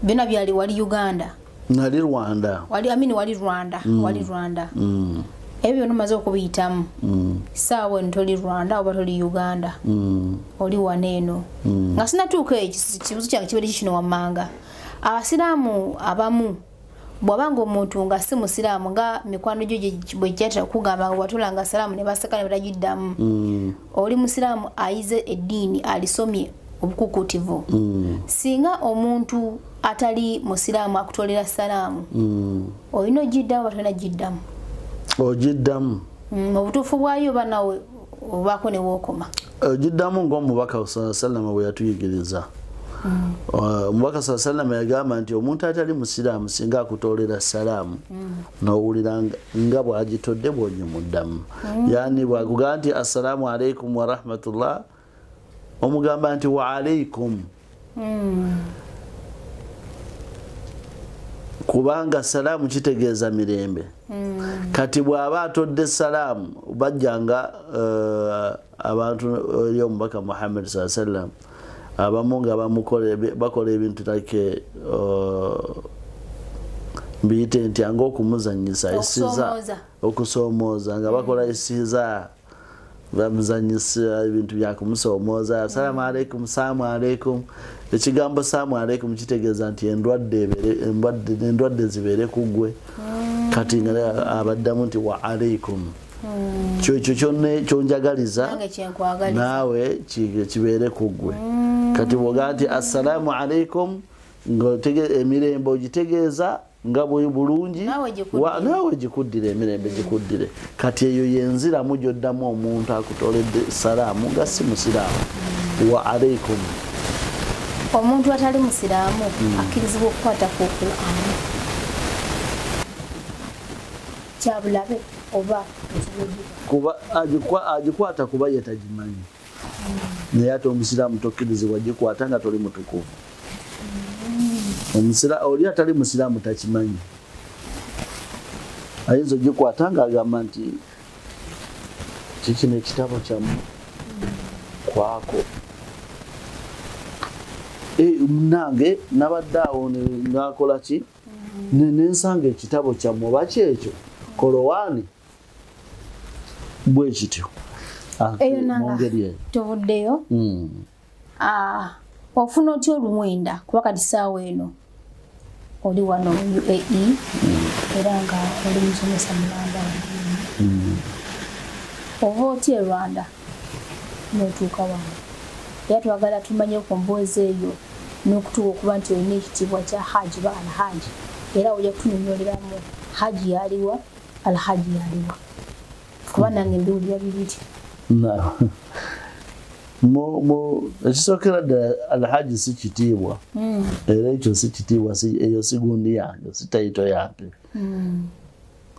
byonna byali wali Uganda. Nali Rwanda. Wali Rwanda. Wali Rwanda. Ebyo byonna omaze okubiyitamu. Ssaawa eno toli Rwanda oba toli Uganda. Oli wano eno. Nga sinatuuka ekibuzo kyange kibeere kino wammanga. Abasiraamu abamu bw'abanga omuntu nga si musiraamu nga mikwano gyo bwe gyatera okugamba nga watulanga salaamu ne baseka ne batagiddamu. Oli musiraamu ayize eddiini alisomye obukukutivu. Singa omuntu atali musiraamu akutolera salaamu, olina ogiddamu oba tolina giddamu? Ogiddamu. Obutuufu bwayo oba nawe obaako ne wookoma? Ogiddamu ng'omubaka sallallahu alaihi wasallam bwe yatuyigiriza. Omubaka sallallahu alaihi wasallam yagamba nti omuntu atali musiraamu singa akutolera salaamu n'owulira nga bw'agitodde bw'ogimuddamu. Yani bw'akugamba nti assalaamu alaikum wa rahmatullah, omugamba nti wa alaikum. Kubanga salaamu kitegeeza mirembe. Kati bw'aba atodde salaamu bajjanga abantu eri omubaka Muhammad sallallahu alaihi wasallam abamu nga bakola ebintu like mbiyite nti anga okumuzanyisa esiza okusomooza nga bakola esiza bamuzanyisa ebintu byakumusomooza. Assalamu alaikum, salaamu alaikum. Ekigambo salaamu alaikum kitegeeza nti endwadde zibeere ku ggwe. Kati nga abaddamu nti wa alaikum. Kyo kyonjagaliza naawe kibeere ku ggwe. Kati bw'ogamba nti assalaamu alaikum ng'emirembe ogitegeeza nga bwe bulungi naawe gikuddire emirembe gikuddire. Kati eyo yenziramu gy'oddamu omuntu akutoledde salaamu nga si musiraamu. Wa aleikum. Omuntu atali musiraamu akkirizibwa okukwata ku Qur'an kyabulabe oba kuba agikwata kuba ye tagimanyi. Naye ate omusiraamu tokkirizibwa gikwata nga toli mutukuvu. Oli atali musiraamu takimanyi, ayinza ogikwata ng'agamba nti kikino ekitabo kyammwe kwako. Munange nabadde awo nakola ki nensanga ekitabo kyammwe oba kyekyo Korowaani bwe kityo. Eyo nanga tuvuddeyo. Ofuna otya oluwenda kuba kati ssaawa eno oli wano UAE era nga oli musomesa mulamba wa ddiini. Ova otya e Rwanda n'otuuka wano? Era twagala tumanye ku mboozi eyo n'okutuuka okuba nti olina ekitiibwa kya Haji ba Alhaji, era ojja kutunyonnyoleramu Haji yaliwa, Alhaji yaliwa, kuba nange mbiwulira bibiri. Ekisookera ddala Alhaji si kitiibwa, era ekyo si kitiibwa, eyo si gundi yange, si tayito yange.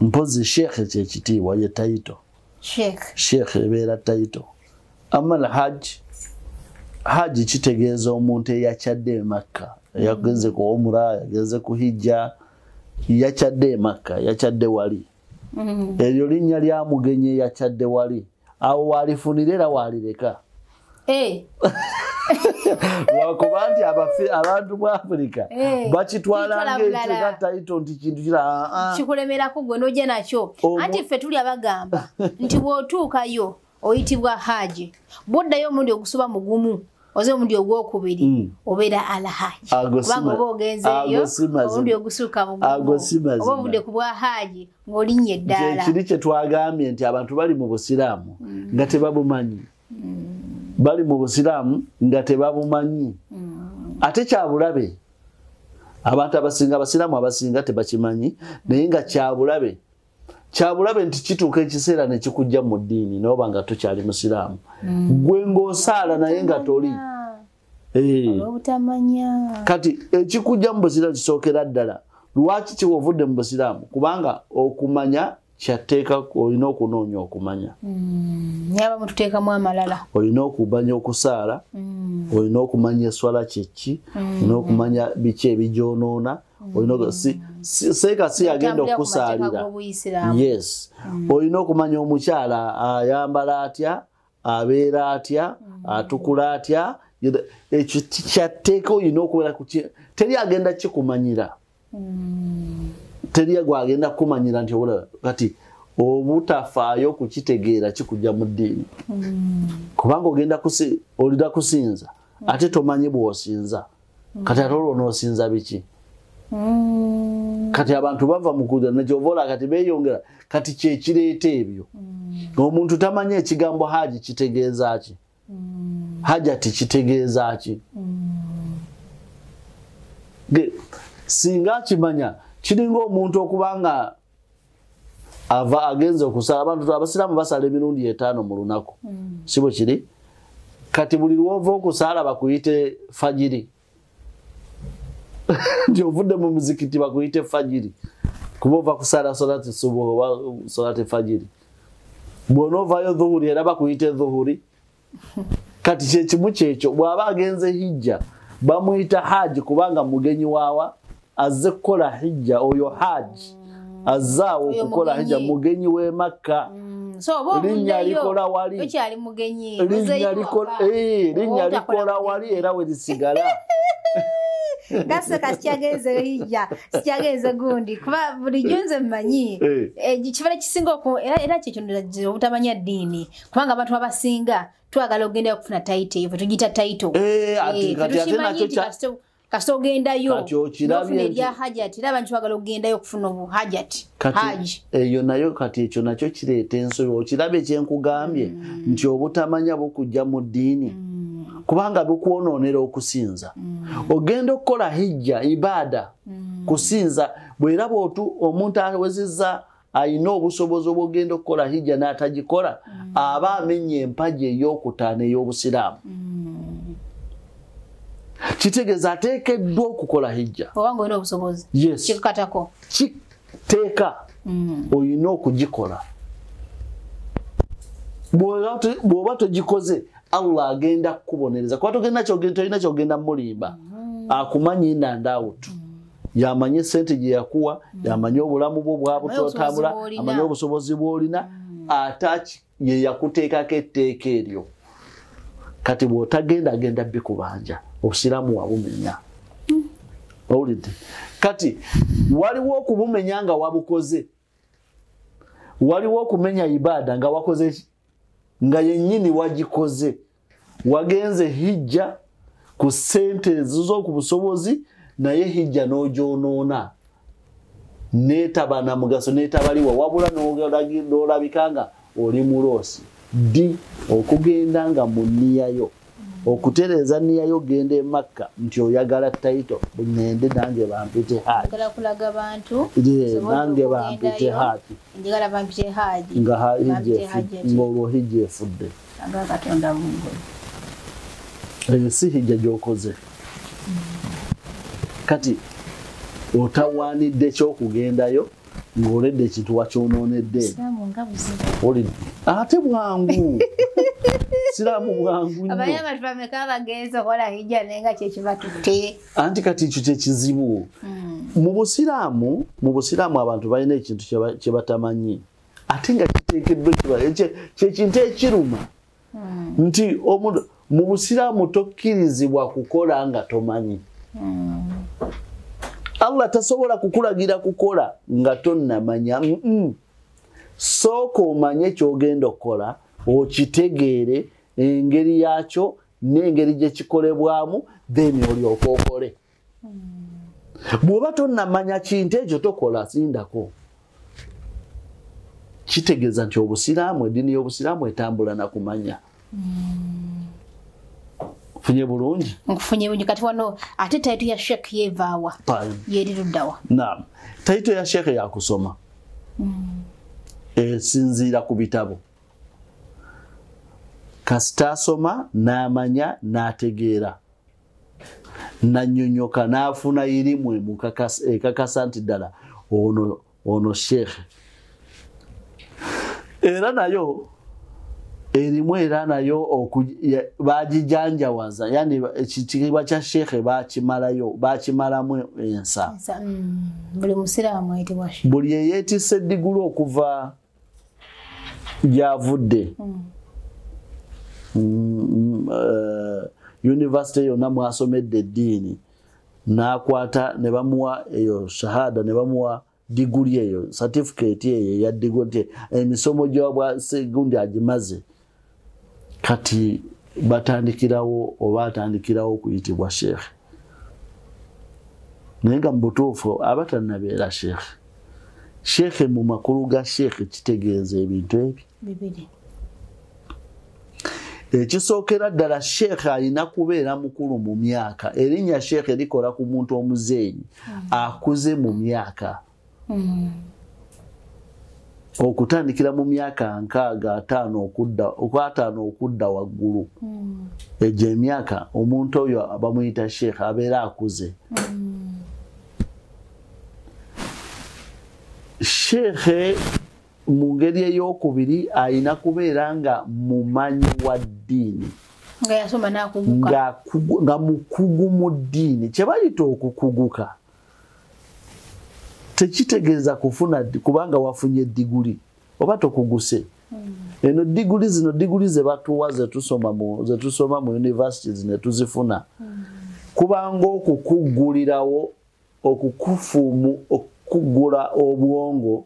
Mpozi sheekhe kyekitiibwa, ye tayito. Sheekhe ebeera tayito. Amma Alhaji, Haji kitegeeza omuntu eyakyadde e Makka, yagenze ku umra, yagenze ku hijja, yakyadde e Makka, yakyadde wali. Eryo linnya lya mugenyi eyakyadde wali, awo walifunira era walireka. Lwakuba nti abantu mu Afrika bakitwala ng'ekika tayito nti kintu kira kikulemerako gwe n'ojja nakyo. Anti ffe tuli abagamba nti bw'otuukayo oyitibwa Haji, bw'oddayo omulundi ogusoba mugumu oze omulundi ogwokubiri obeera Alhaji, kubanga oba ogenzeeyo omulundi ogusukka mugumu oba ovudde ku bwa Haji ng'olinnya eddaala. Kiri kye twagambye nti abantu bali mu busiraamu nga tebabumanyi. Bali mu busiraamu nga tebabumanyi. Ate kyabulabe abantu abasinga, abasiraamu abasinga tebakimanyi, naye nga kyabulabe. Kyabulabe nti kituuka ekiseera ne kikujja mu ddiini n'oba nga tokyali musiraamu. Gwe ng'osaala naye nga toli. Olw'obutamanya. Kati ekikujja mu busiraamu kisookera ddala. Lwaki kiwa ovudde mu busiraamu? Kubanga okumanya kyatteeka, olina okunoonya okumanya. Naye abamu tuteekamu amalala. Olina okumanya okusaala, olina okumanya eswala kyeki, olina okumanya biki ebigyonoona, olina seeka si agenda okusaalira. Yes. Olina okumanya omukyala ayambala atya, abeera atya, atukula atya. Ekyo kyatteeka, olina okubeera ku teri agenda kikumanyira. Teri gwagenda kumanyira nti obula kati obutafaayo kukitegeera kikujja mu ddiini. Kubanga ogenda olida kusinza ate tomanyi bw'osinza. Kati ate olwo n'osinza biki? Kati abantu bava mu kuda nekyovola kati beeyongera kati kyekireeta ebyo. Omuntu tamanyi ekigambo haji kitegeeza ki? Hajati kitegeeza ki? Singa akimanya kiringa omuntu okubanga ava agenze okusala. Abantu abasiraamu basala emirundi 5 mu lunaku. Si bwe kiri? Kati buli lw'ova okusala bakuyite fajiri. Nti ovudde mu muzikiti bakuyite fajiri. Kuba ova kusala solati subuhi oba solati fajiri. Bw'onoovaayo dhuhuri era bakuyite dhuhuri. Kati kyekimu kyekyo bw'aba agenze hijja bamuyita haji kubanga mugenyi waawa azze kukola hijja, oyo haji azzaawo okukola hijja, mugenyi w'e Makka. Linnya likola wali, linnya likola wali era we lisigala. Gaseka sikyagenze hijja, sikyagenze gundi, kuba bulijjo nze mmanyi ekibala kisinga era kyekyo obutamanya ddiini, kubanga abantu abasinga twagala okugendayo okufuna tayito eyo, tugiyita tayito. Kasita ogendayo n'ofuna erya hajati, era abantu twagala okugendayo okufuna obuhajati. Haji eyo nayo kati ekyo nakyo kireeta ensobi. Okirabe kyenkugambye nti obutamanya bukujja mu ddiini kubanga bukwonoonera okusinza. Ogenda okukola hijja ibaada, Kusinza bwera bwotu omuntu awezezza ayina obusobozi obwogenda okukola hijja n'atagikola, aba amenye empagi ey'okutaano ey'obusiraamu. Kitegeeza ateekeddwa okukola hijja. Obanga olina obusobozi. Yes. Kikukatako. Kiteeka. Olina okugikola. Bw'oba togikoze, Allah agenda kukubonereza. Kuba togenda tolina kyogenda mulimba. Akumanyi in and out. Yamanye sente gye yakuwa, yamanye obulamu bwo bwabutotambula, amanye obusobozi bw'olina, ate ye yakuteekako etteeka eryo. Kati bw'otagenda agenda bikubanja. Obusiraamu wabumenya. Owulidde? Kati waliwo okubumenya nga wabukoze. Waliwo okumenya ibada nga wakoze, nga yennyini wagikoze. Wagenze hijja ku ssente ezizo ku busobozi, naye hijja n'ogyonoona. Neetaba na mugaso, neetabaliwa, wabula n'olabika nga oli muloosi. Ddi okugenda nga mu nniyayo, okutereeza nniyayo genda e Makka nti oyagala title, ŋŋende nange bampite Haaji. Njagala kulaga bantu, nange bampite Haaji. Njagala bampite Haaji. Nga olwo hijja efudde. Aga Katonda Mungu. Eyo si hijja gy'okoze. Kati otawaanidde ky'okugendayo ng'oledde ekintu wakyonoonedde. Ate bwangu. Siraamu bwangu nnyo. Abaye abantu bameka abagenze okola hijja naye nga kyekibatutte. Anti kati ekyo kyekizibu. Mu busiraamu abantu balina ekintu kye batamanyi. Ate nga kiteekeddwa kyekintu ekiruma. Nti mu busiraamu tokkirizibwa kukola nga tomanyi. Allah tasobola kukulagira kukola nga tonnamanya. Sooka omanye ky'ogenda okukola, okitegeere engeri yakyo n'engeri gye kikolebwamu, then olyoke okole. Bw'oba tonnamanya kintu ekyo tokola, sindako. Kitegeeza nti obusiraamu, eddiini y'obusiraamu etambula na kumanya. Funye bulungi? Nkufunye bulungi. Kati wano ate title ya Sheikh yevaawa? Yeri luddawa? Naam. Title ya Sheikh ya kusoma. Esinziira ku bitabo. Kasita asoma n'amanya n'ategeera, nannyonnyoka n'afuna irimu ekakasa nti ddala ono Sheikh. Era nayo erimu, era nayo bagijanjawaza, yani ekitiibwa kya Sheikh bakimalayo, bakimalamu ensa. Buli musiraamu ayitibwa Sheikh. Buli eyeetisse eddigulu okuva gy'avudde. University yonna mwasomedde eddiini, n'akwata ne bamuwa eyo shahada, ne bamuwa diguli eyo, certificate eyo eya diguli nti emisomo gy'obwa gundi agimaze. Kati batandikirawo oba atandikirawo okuyitibwa Sheikh. Naye nga mu butuufu aba tannabeera Sheikh. Sheikh mu makulu ga Sheikh kitegeeza ebintu ebyo bibiri. Ekisookera ddala, Sheikh alina kubeera mukulu mu myaka. Erinnya Sheikh likola ku muntu omuzeeyi akuze mu myaka. Okutandikira mu myaka 65 okutaano okudda waggulu. Egyo emyaka omuntu oyo bamuyita Sheikh, abeera akuze. Sheikh mu ngeri ey'okubiri alina kubeera nga mumanyi wa ddiini, nga yasoma n'akuguka, nga mukugu mu ddiini. Kye bayita okukuguka tekitegeeza kufuna kubanga wafunye diguli oba tokuguse. Eno diguli zino, diguli ze batuwa ze tusoma mu universities ne tuzifuna, kubanga okukugulirawo, okukufumu, okugula obwongo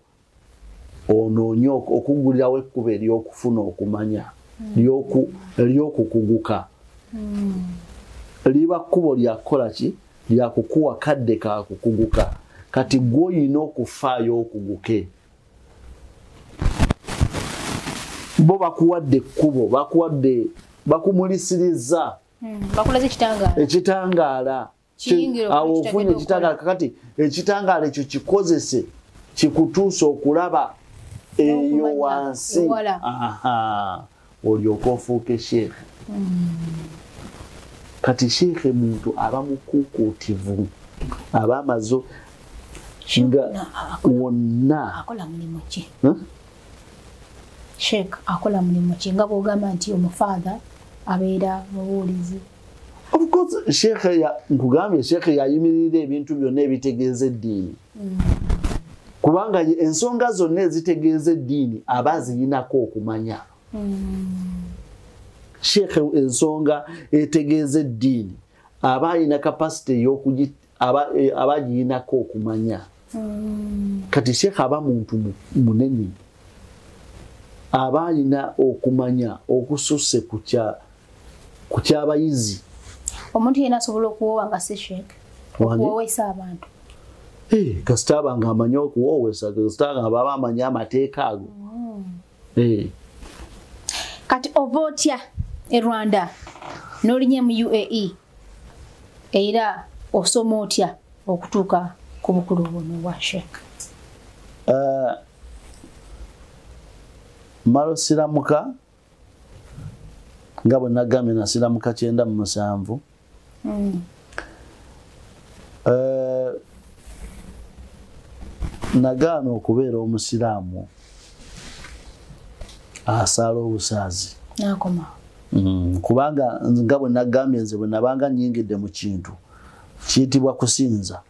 onoonye okugulirawo ekkubo ery'okufuna okumanya, ery'okukuguka. Liba kkubo lya kukola ki? Lya kukuwa kadde ka kukuguka. Kati gw'olina okufaayo okuguke. Bo bakuwadde ekkubo, bakuwadde, bakumulisirizza. Bakulaze ekitangaala. Ekitangaala. Awo ofunye ekitangaala. Kakati ekitangaala ekyo kikozese kikutuusa okulaba eyo wansi, olyoke ofuuke sheekhe. Kati sheekhe muntu aba mukuukuutivu, aba amaze nga wonna. Akola mulimu ki? Sheikh akola mulimu ki? Nga bw'ogamba nti omufaatha abeera mubuulizi. Of course, sheikh nkugambye sheikh yayimirira ebintu byonna ebitegeeza eddiini. Kubanga ensonga zonna ezitegeeza eddiini aba aziyinako okumanya. Sheikh ensonga etegeeza eddiini aba alina capacity aba agiyinako okumanya. Kati sheikh aba muntu munene, aba alina okumanya okususse ku kyabayizi. Omuntu yenna asobola okuwoowa nga si sheikh, okuwoowesa abantu? Kasita aba nga amanyi okuwoowesa, kasita nga aba amanyi amateeka ago. Kati ova otya e Rwanda n'olinnya mu UAE, era osoma otya okutuuka ku bukulu buno bwa sheikh? Malo siramuka nga bwe nagambye nasiramuka 97. Nagaana okubeera omusiraamu asaala obusaazi. Nakoma. Kubanga nga bwe nagambye nze bwe nabanga nnyingidde mu kintu kiyitibwa kusinza,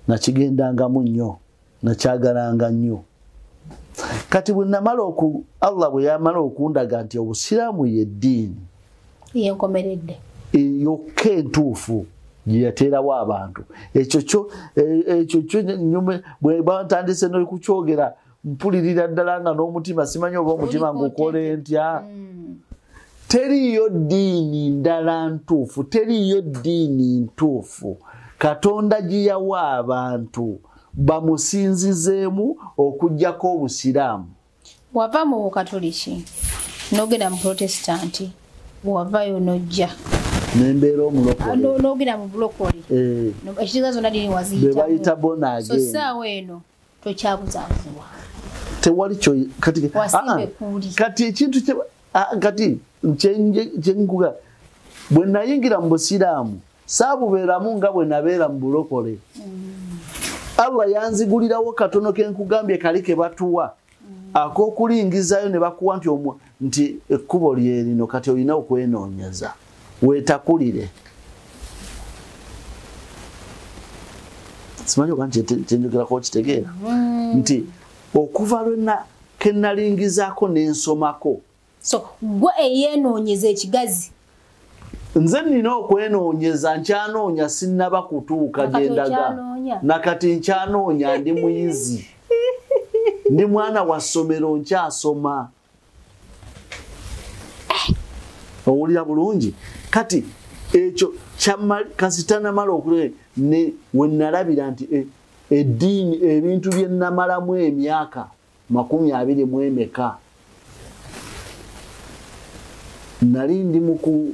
nakigendangamu nnyo, nakyagalanga nnyo. Kati bwe namala Allah bwe yamala okundaga nti obusiraamu ye ddiini yenkomeredde yokka entuufu gye yateerawo abantu, ekyo kyo bwe bantandise n'okukyogera mpulirira ddala nga n'omutima simanyi oba omutima ngukole ntya. Teriiyo ddiini ndala ntuufu, teriiyo ddiini ntuufu Katonda gye yawa abantu bamusinzizeemu okuggyako obusiraamu. Wava mu Bukatoliki n'ogenda mu Protesitanti, wavaayo n'ojja nembeera omulokole, n'ogenda mu bulokole, ekitegeeza zonna ddiini waziyitamu, be bayita born again. So essaawa eno tokyabuzaabuzibwa. Tewali kyo kati kati ekintu kati kyenkuga bwe nayingira mu busiraamu saabubeeramu nga bwe nabeera mu bulokole. Allah yanzigulirawo katono ke nkugambye kali ke batuwa ak'okulingizayo ne bakuwa nti ekkubo lye lino, kati olina okwenoonyeza weetakulire. Simanyi oba kyenjogerako okitegeera nti okuva lwena ke nalingizaako n'ensomako. So gwe eyeenoonyeza ekigazi? Nze nina okwenoonyeza, nkyanoonya, sinnaba kutuuka gye ndaga. Nakati nkyanoonya, ndi muyizi, ndi mwana wa ssomero, nkyasoma. Owulira bulungi? Kati ekyo kasita namala okulaba we nalabira nti eddiini ebintu bye namalamu emyaka 24 nali ndi muku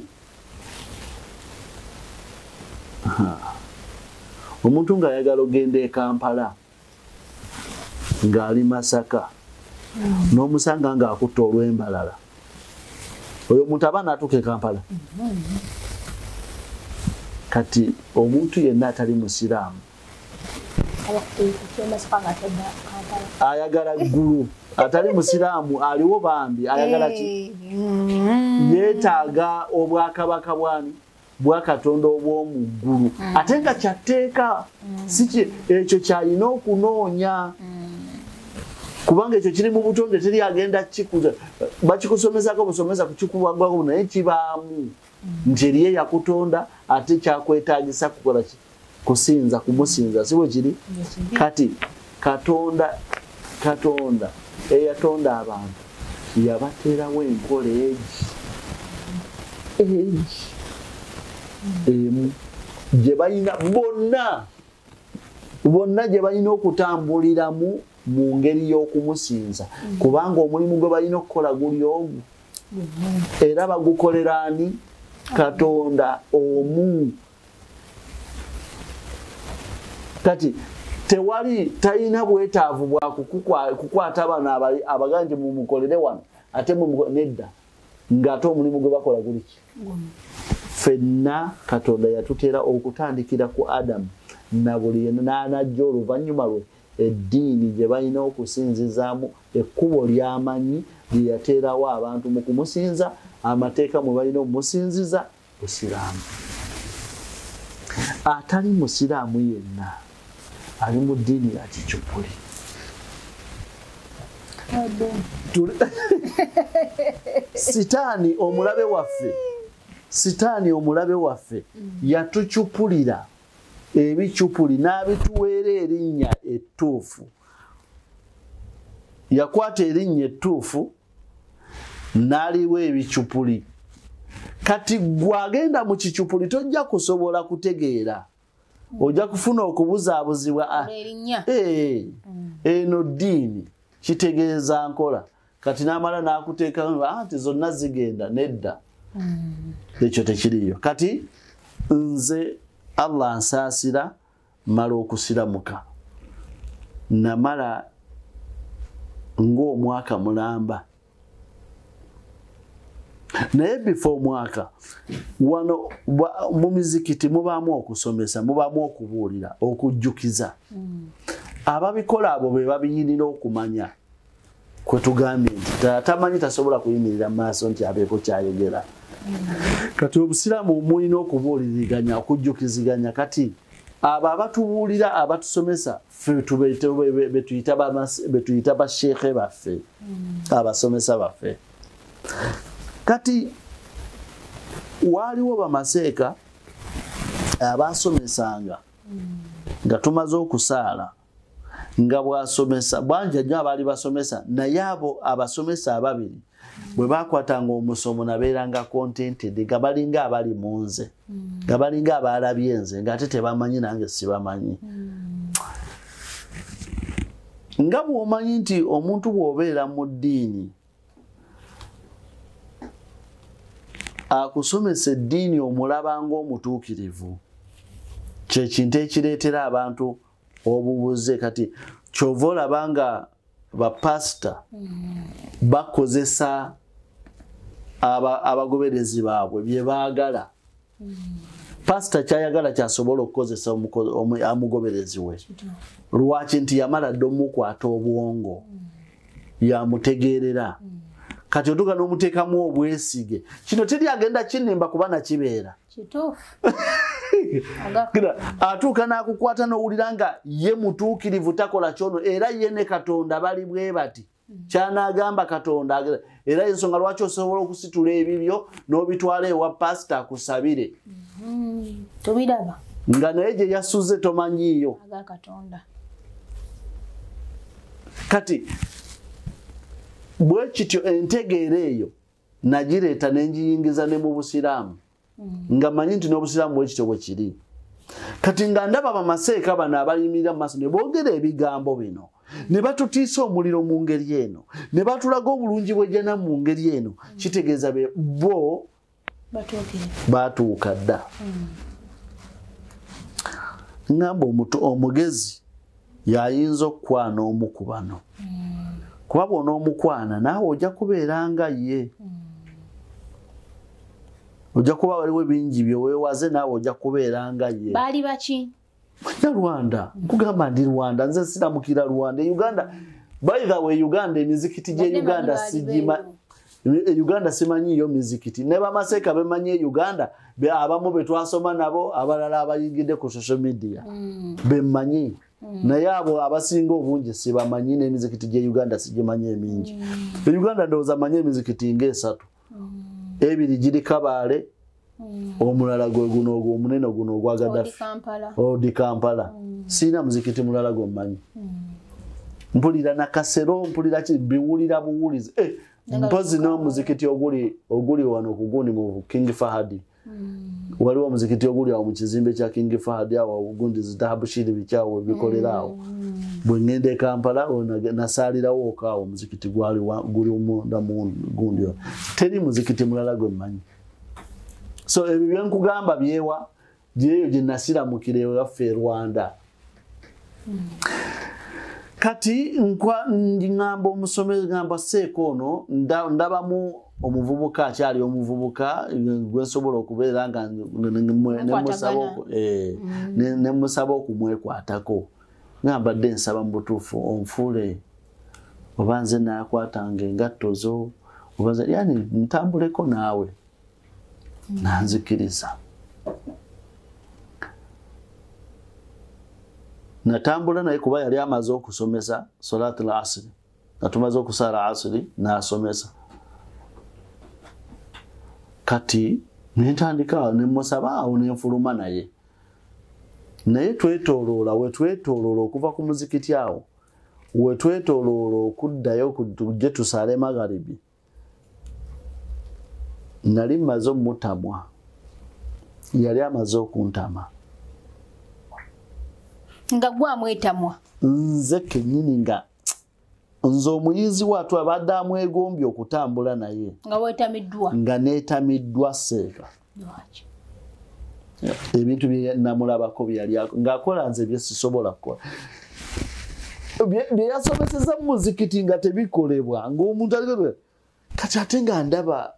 omuntu ng'ayagala ogenda e Kampala ng'ali Masaka n'omusanga ng'akutta olw'embalala, oyo omuntu aba n'atuuka e Kampala. Kati omuntu yenna atali musiraamu ayagala ggulu, atali musiraamu aliwo bambi ayagala ki? Yeetaaga obwakabaka bwani bwa Katonda obw'omu ggulu, ate nga kyatteeka si ekyo kyalina okunoonya, kubanga ekyo kiri mu butonde, teri agenda bakikusomesako busomesa kukikuwagwako, naye kibaamu nti eriye yakutonda ate kyakwetaagisa kukola ki? Kusinza, kumusinza, si bwe kiri? Kati Katonda eyatonda abantu yabateerawo enkola egi emu gye balina bonna gye balina okutambuliramu mu ngeri y'okumusinza, kubanga omulimu gwe balina okukola guli ogwo, era bagukolera ani? Katonda omu. Kati tewali talina bwetaavu bwa kukwata bano abaganje mumukolere wano ate nedda, ng'ate omulimu gwe bakola guli ki? Ffenna Katonda yatuteera okutandikira ku Adamu na buli n'anajja oluvannyuma lwe eddiini gye balina okusinzizaamu, ekkubo ly'amanyi lye yateerawo abantu mu kumusinza, amateeka mwe balina okumusinziza, Busiraamu. Atali musiraamu yenna ali mu ddiini ya kicupuli. Sitaani omulabe waffe, Sitaani omulabe waffe yatucupulira ebicupuli n'abituweera erinnya ettuufu. Yakwata erinnya ettuufu n'aliwa ebicupuli. Kati gwagenda mu kicupuli tojja kusobola kutegeera, ojja kufuna okubuzaabuzibwa. Eno ddiini kitegeeza nkola. Kati n'amala n'akuteekamu nti zonna zigenda, nedda, ekyo tekiriyo. Kati nze Allah nsaasira, mala okusiramuka, namala ng'omwaka mulamba. Naye before omwaka wano mu mizikiti mubaamu okusomesa, mubaamu okubuulira, okujjukiza. Ababikola abo be babiyinira okumanya kwe tugambye nti tamanyi tasobola kuyimirira mu maaso nti abeeko kyayogera. Kati obusiraamu mulina okubuuliriganya, okujjukiziganya. Kati abo abatubuulira, abatusomesa, ffe betuyita basheekhe baffe, abasomesa baffe. Kati waaliwo bamaseeka abasomesanga nga tumaze okusaala, nga bwasomesa bwanja nnyo abaali basomesa, naye abo abasomesa ababiri bwe bakwatanga omusomo nabeeranga contented, nga balinga abali mu nze, nga balinga abalabye nze, ng'ate tebamanyi nange sibamanyi. Nga bw'omanyi nti omuntu bw'obeera mu ddiini akusomesa eddiini omulaba ng'omutuukirivu, kye kintu ekireetera abantu obubuze. Kati kyova olaba nga bapasita bakozesa abagoberezi baabwe bye baagala. Pasita kyayagala kyasobola okukozesa omugoberezi we. Lwaki? Nti yamala dda omukwata obwongo, yamutegeerera. Kati otuuka n'omuteekamu obwesige. Kino teri agenda kinnimba kuba nakibeera. Atuuka n'akukwata n'owulira nga ye mutuukirivu, takola kyono, era ye ne Katonda bali bwe bati. Ky'anaagamba Katonda, era ensonga lwaki osobola okusitula ebibyo n'obitwala ewa pasita akusabire. Tobiraba. Nga naye gye yasuze tomanyiiyo. Kati bwe kityo entegeera eyo nagireeta ne ngiyingiza ne mu busiraamu. Nga manyi nti n'obusiraamu bwe kityo bwe kiri. Kati nga ndaba bamaseeka bano abayimirira mu maaso ne boogera ebigambo bino, ne batutiisa omuliro mu ngeri eno, ne batulaga obulungi bw'ejjana mu ngeri eno, kitegeeza bo batuuka dda. Ngamba omugezi yayinza okukwana omu ku bano, kuba bw'onoomukwana naawe ojja kubeera nga ye. Ojja kuba waliwo bingi bye weewaze, naawe ojja kubeera nga ye. Baali baki? Rwanda. Nkugamba ndi Rwanda, nze siramukira Rwanda. Uganda, by the way, Uganda emizikiti gye Uganda sigima. Uganda simanyiyo mizikiti. Ne bamaseeka bemanyi e Uganda, abamu be twasoma nabo, abalala abayingidde ku social media. Bemanyi. Naye abo abasinga obungi sibamanyi, n'emizikiti gye Uganda sigimanyi emingi. Uganda ndowooza manyi emizikiti ng'esatu. Ebiri giri Kabaale, omulala gwe guno omunene guno ogwa Gaddafi, Odi Kampala. Sirina muzikiti mulala gwe mmanyi. Mpulira Nakasero, mpulira ki, biwulira buwulizi. Mpozi n'omuzikiti oguli wano ku gundi mu King Fahad. Waliwo omuzikiti oguli awo mu kizimbe kya King Fahad awo gundi zitahabushiri bikyawo bikolera awo. Bwe ngenda e Kampala nasaalirawo okwo awo omuzikiti gwali guli munda mu gundi. Teri muzikiti mulala gwe mmanyi. So ebyo bye nkugamba byewa gyeyo gye nasiramukira ewaffe e Rwanda. Kati ngamba omusomesa, ngamba seeko ono ndabamu omuvubuka akyali omuvubuka gwe nsobola okubeera nga ne musaba okumwekwatako. Ngamba dde nsaba mu butuufu onfuule oba nze naakwatanga engatto zo oba nze yani ntambuleko naawe. Nanzikiriza. Natambula naye kuba yali amaze okusomesa salatul asri, nga tumaze okusaala asri n'asomesa. Kati nentandika ne musaba awo nenfuluma naye, naye twetooloola wetwetooloola okuva ku muzikiti awo wetwetooloola okuddayo tujje tusaale magharibi. Nali mmaze omutamwa, yali amaze okuntama. Nga gwamwetamwa? Nze kennyini nga nze omuyizi watu abadde amwegombye okutambula naye. Nga weetamiddwa? Nga neetamiddwa seeka. Ebintu bye namulabako bye yali ng'akola nze bye sisobola kukola. Bye yasomeseza mu muzikiti nga tebikolebwa ng'omuntu ali kati ate nga ndaba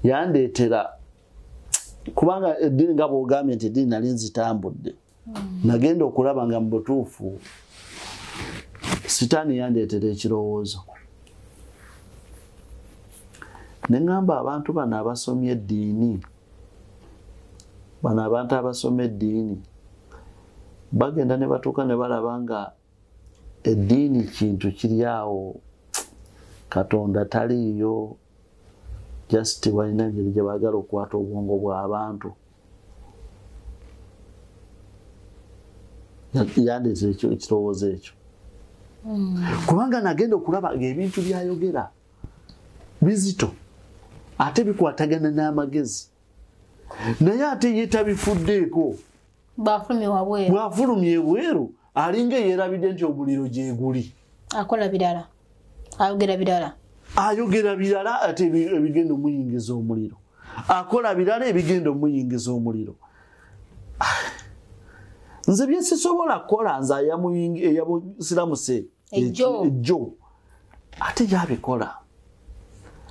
yandeetera kubanga eddiini nga bw'ogambye nti eddiini nali nzitambudde. Nagenda okulaba nga mu butuufu sitaani yandeetera ekirowoozo. Ne ŋŋamba abantu bano abasomye eddiini, bano abantu abasoma eddiini bagenda ne batuuka ne balaba nga eddiini kintu kiri awo, Katonda taliiyo, just balina engeri gye baagala okukwata obwongo bw'abantu. Yandeetera ekirowoozo ekyo. Kubanga nagenda okulaba ng'ebintu by'ayogera bizito ate bikwatagana n'amagezi, naye ate ye tabifuddeeko. Bw'afulumye ebweru alinga eyeerabidde nti omuliro gye guli. Akola birala, ayogera birala. Ayogera birala ate ebigenda omuyingiza omuliro. Akola birala ebigenda omuyingiza omuliro. Nze bye sisobola kukola nze eyabusiramuse ejjo ate yabikola.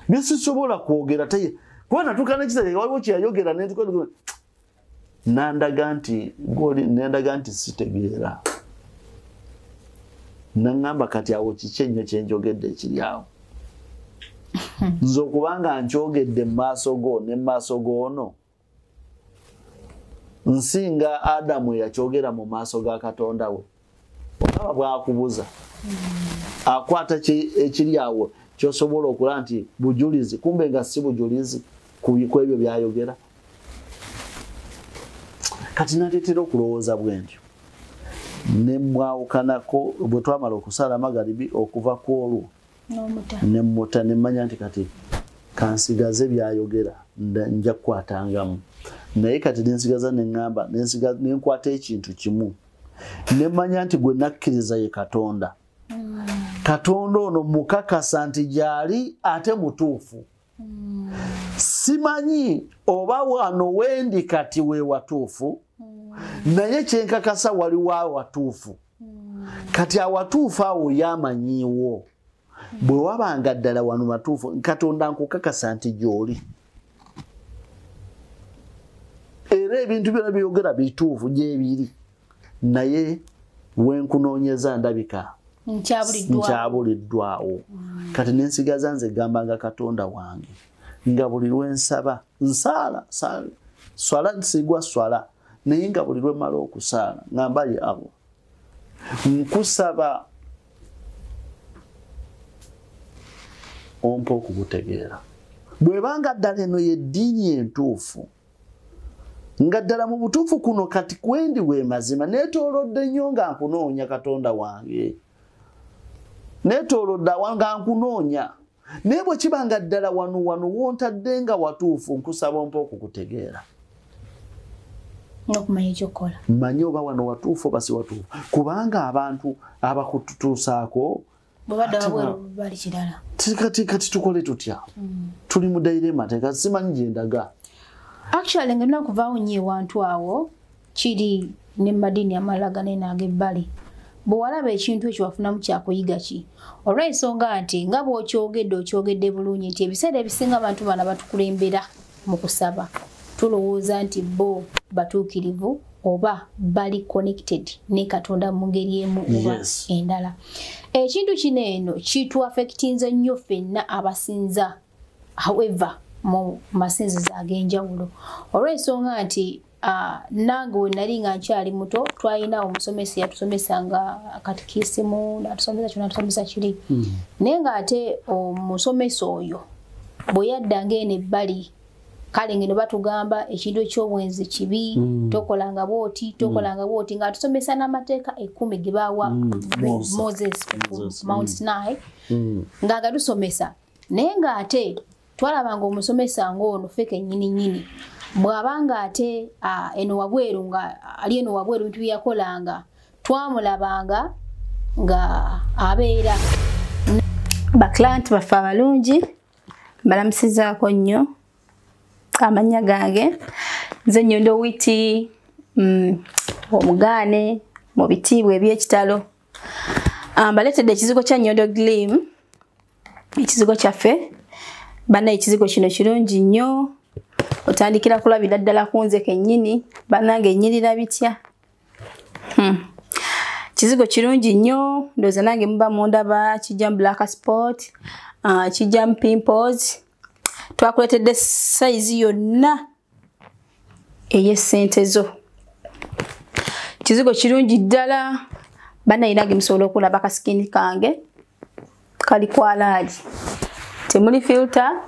Bye sisobola kwogera ate kuba natuuka n'ekiseera waliwo kye yayogera nandaga nti goli, nandaga nti sitegeera. Naŋŋamba kati awo kiki ennyo kye njogedde ekiri awo. Nze okubanga nkyogedde mu maaso go ne mu maaso g'ono, nsinga Adamu yakyogera mu maaso ga Katonda we. Olaba bw'akubuza akwata ekiri awo ky'osobola okulaba nti bujulizi, kumbe nga si bujulizi ku ebyo by'ayogera. Kati naleetera okulowooza bwe ntyo ne mwawukanako bwe twamala okusaala magharibi okuva ku olwo ne mmuta ne mmanya nti kati kansigaze by'ayogera nja kukwatangamu. Naye kati nensigaza ne ŋŋamba ne nkwata ekintu kimu ne mmanya nti gwe nakkiriza ye Katonda. Katonda ono mukakasa nti gy'ali ate mutuufu. Simanyi oba wano wendi kati we watuufu, naye kyenkakasa waliwo awatuufu. Kati awatuufu awo yamanyiiwo. Bwe wabanga ddala wano matuufu, Katonda nkukakasa nti gy'oli. Era ebintu byonna byogera bituufu gyebiri, naye wenkunoonyeza ndabika nkyabuliddwawo. Kati nensigaza nze gambanga Katonda wange nga buli lwe nsaba nsaala swala nsigwa swala, naye nga buli lwe mmala okusaala ngamba ye Allah nkusaba ompa okubutegeera. Bw'ebanga ddala eno y'eddiini entuufu, nga ddala mu butuufu kuno kati kwendi we mazima, neetoolodde nnyo nga nkunoonya Katonda wange, neetoolodde awa nga nkunoonya, naye bwe kiba nga ddala wano wano wontadde nga watuufu, nkusaba ompa okukutegeera n'okumanya ekyokukola. Manye oba wano watuufu oba si watuufu, kubanga abantu abakututuusaako bali kirala. Kati tukole tutya? Tuli mu dilemma, simanyi gye ndaga. Actually ngenda kuvaawo nnyo ewantu awo kiri ne madiini amalala ganene ag'ebbali, bwe walaba ekintu ekyo wafunamu kyakuyiga ki? Olw'ensonga nti nga bw'okyogedde okyogedde bulungi nti ebiseera ebisinga abantu bano batukulembera mu kusaba tulowooza nti bo batuukirivu oba bali connected ne Katonda mu ngeri emu oba endala. Ekintu kino eno kituaffectinze nnyo ffenna abasinza, however mu masinzizo ag'enjawulo, olw'ensonga nti nange we nali nga nkyali muto twalina omusomesa yatusomesanga katikisimu, n'atusomesa kino n'atusomesa kiri, naye ng'ate omusomesa oyo bwe yaddanga eno ebbali, kale ngeno batugamba ekintu eky'obwenzi kibi, tokolanga bw'oti, tokolanga bw'oti, ng'atusomesa n'amateeka 10 ge baawa Moses ku Mount Sinai, ng'agatusomesa, naye ng'ate twalabanga omusomesa ng'ono ffe kennyini nnyini bw'abanga ate eno wabweru nga ali eno wabweru bintu bye yakolanga twamulabanga nga abeera. Baclients baffe abalungi mbalamusizaako nnyo. Amannya gange nze Nnyondo Witi, omugaane mu bitiibwa eby'ekitalo. Mbaleetedde ekizigo kya Nnyondo Gleam, ekizigo kyaffe. Banna ekizigo kino kirungi nnyo, otandikira kulabira ddala ku nze kennyini, bannange nnyirira bitya. Kizigo kirungi nnyo, ndowooza nange muba mundaba, kijja mu black spot, kijja mu pimples. Twakuleetedde sayizi yonna ey'essente zo. Kizigo kirungi ddala, bannaye nange musobola okulaba kasikini kange kali kwalaali, temuli filter,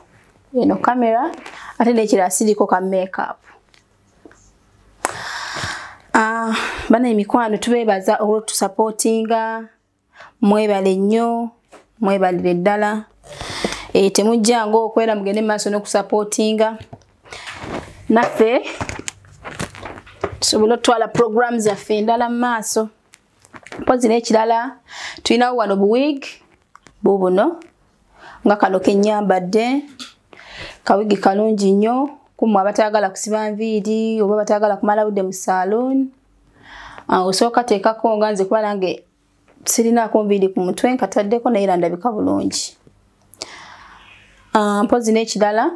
eno kamera, ate n'ekirala siriko ka makeup. Bannaye emikwano tubeebaza olw'otusupportinga, mwebale nnyo, mwebalire ddala. Temujjanga okwera mugende mu maaso n'okusupportinga naffe tusobole otwala program zaffe endala mu maaso. Mpozi n'ekirala tulinawo wano buwig bubuno nga kano kennyambadde, kawigi kalungi nnyo kummwe abatayagala kusiba nviiri oba batayagala kumala budde mu saloon. Osooka teekako nga nze kuba nange sirinaako nviiri ku mutwe, nkataddeko naye era ndabika bulungi. Mpozi n'ekirala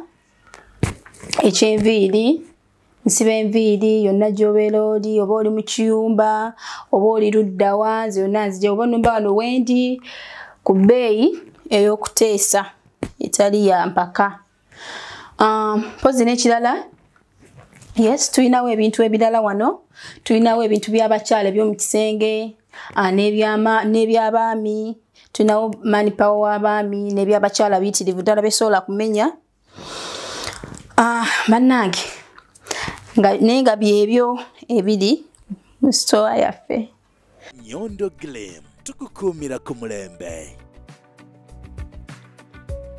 ekyenviiri, nsiba enviiri yonna gy'obeera oli, oba oli mu kiyumba oba oli ludda wa, nze yonna nzija oba nnumba wano wendi ku bbeeyi ey'okuteesa etali ya mpaka. Mpozi n'ekirala, yes, tulinawo ebintu ebirala wano, tulinawo ebintu by'abakyala eby'omu kisenge, n'ebyabaami, tulinawo manpower w'abaami n'ebyabakyala biyitirivu ddala besobola kumenya. Bannange naye nga byebyo ebiri mu sitowa yaffe. Nnyondo Gleam, tukukuumira ku mulembe.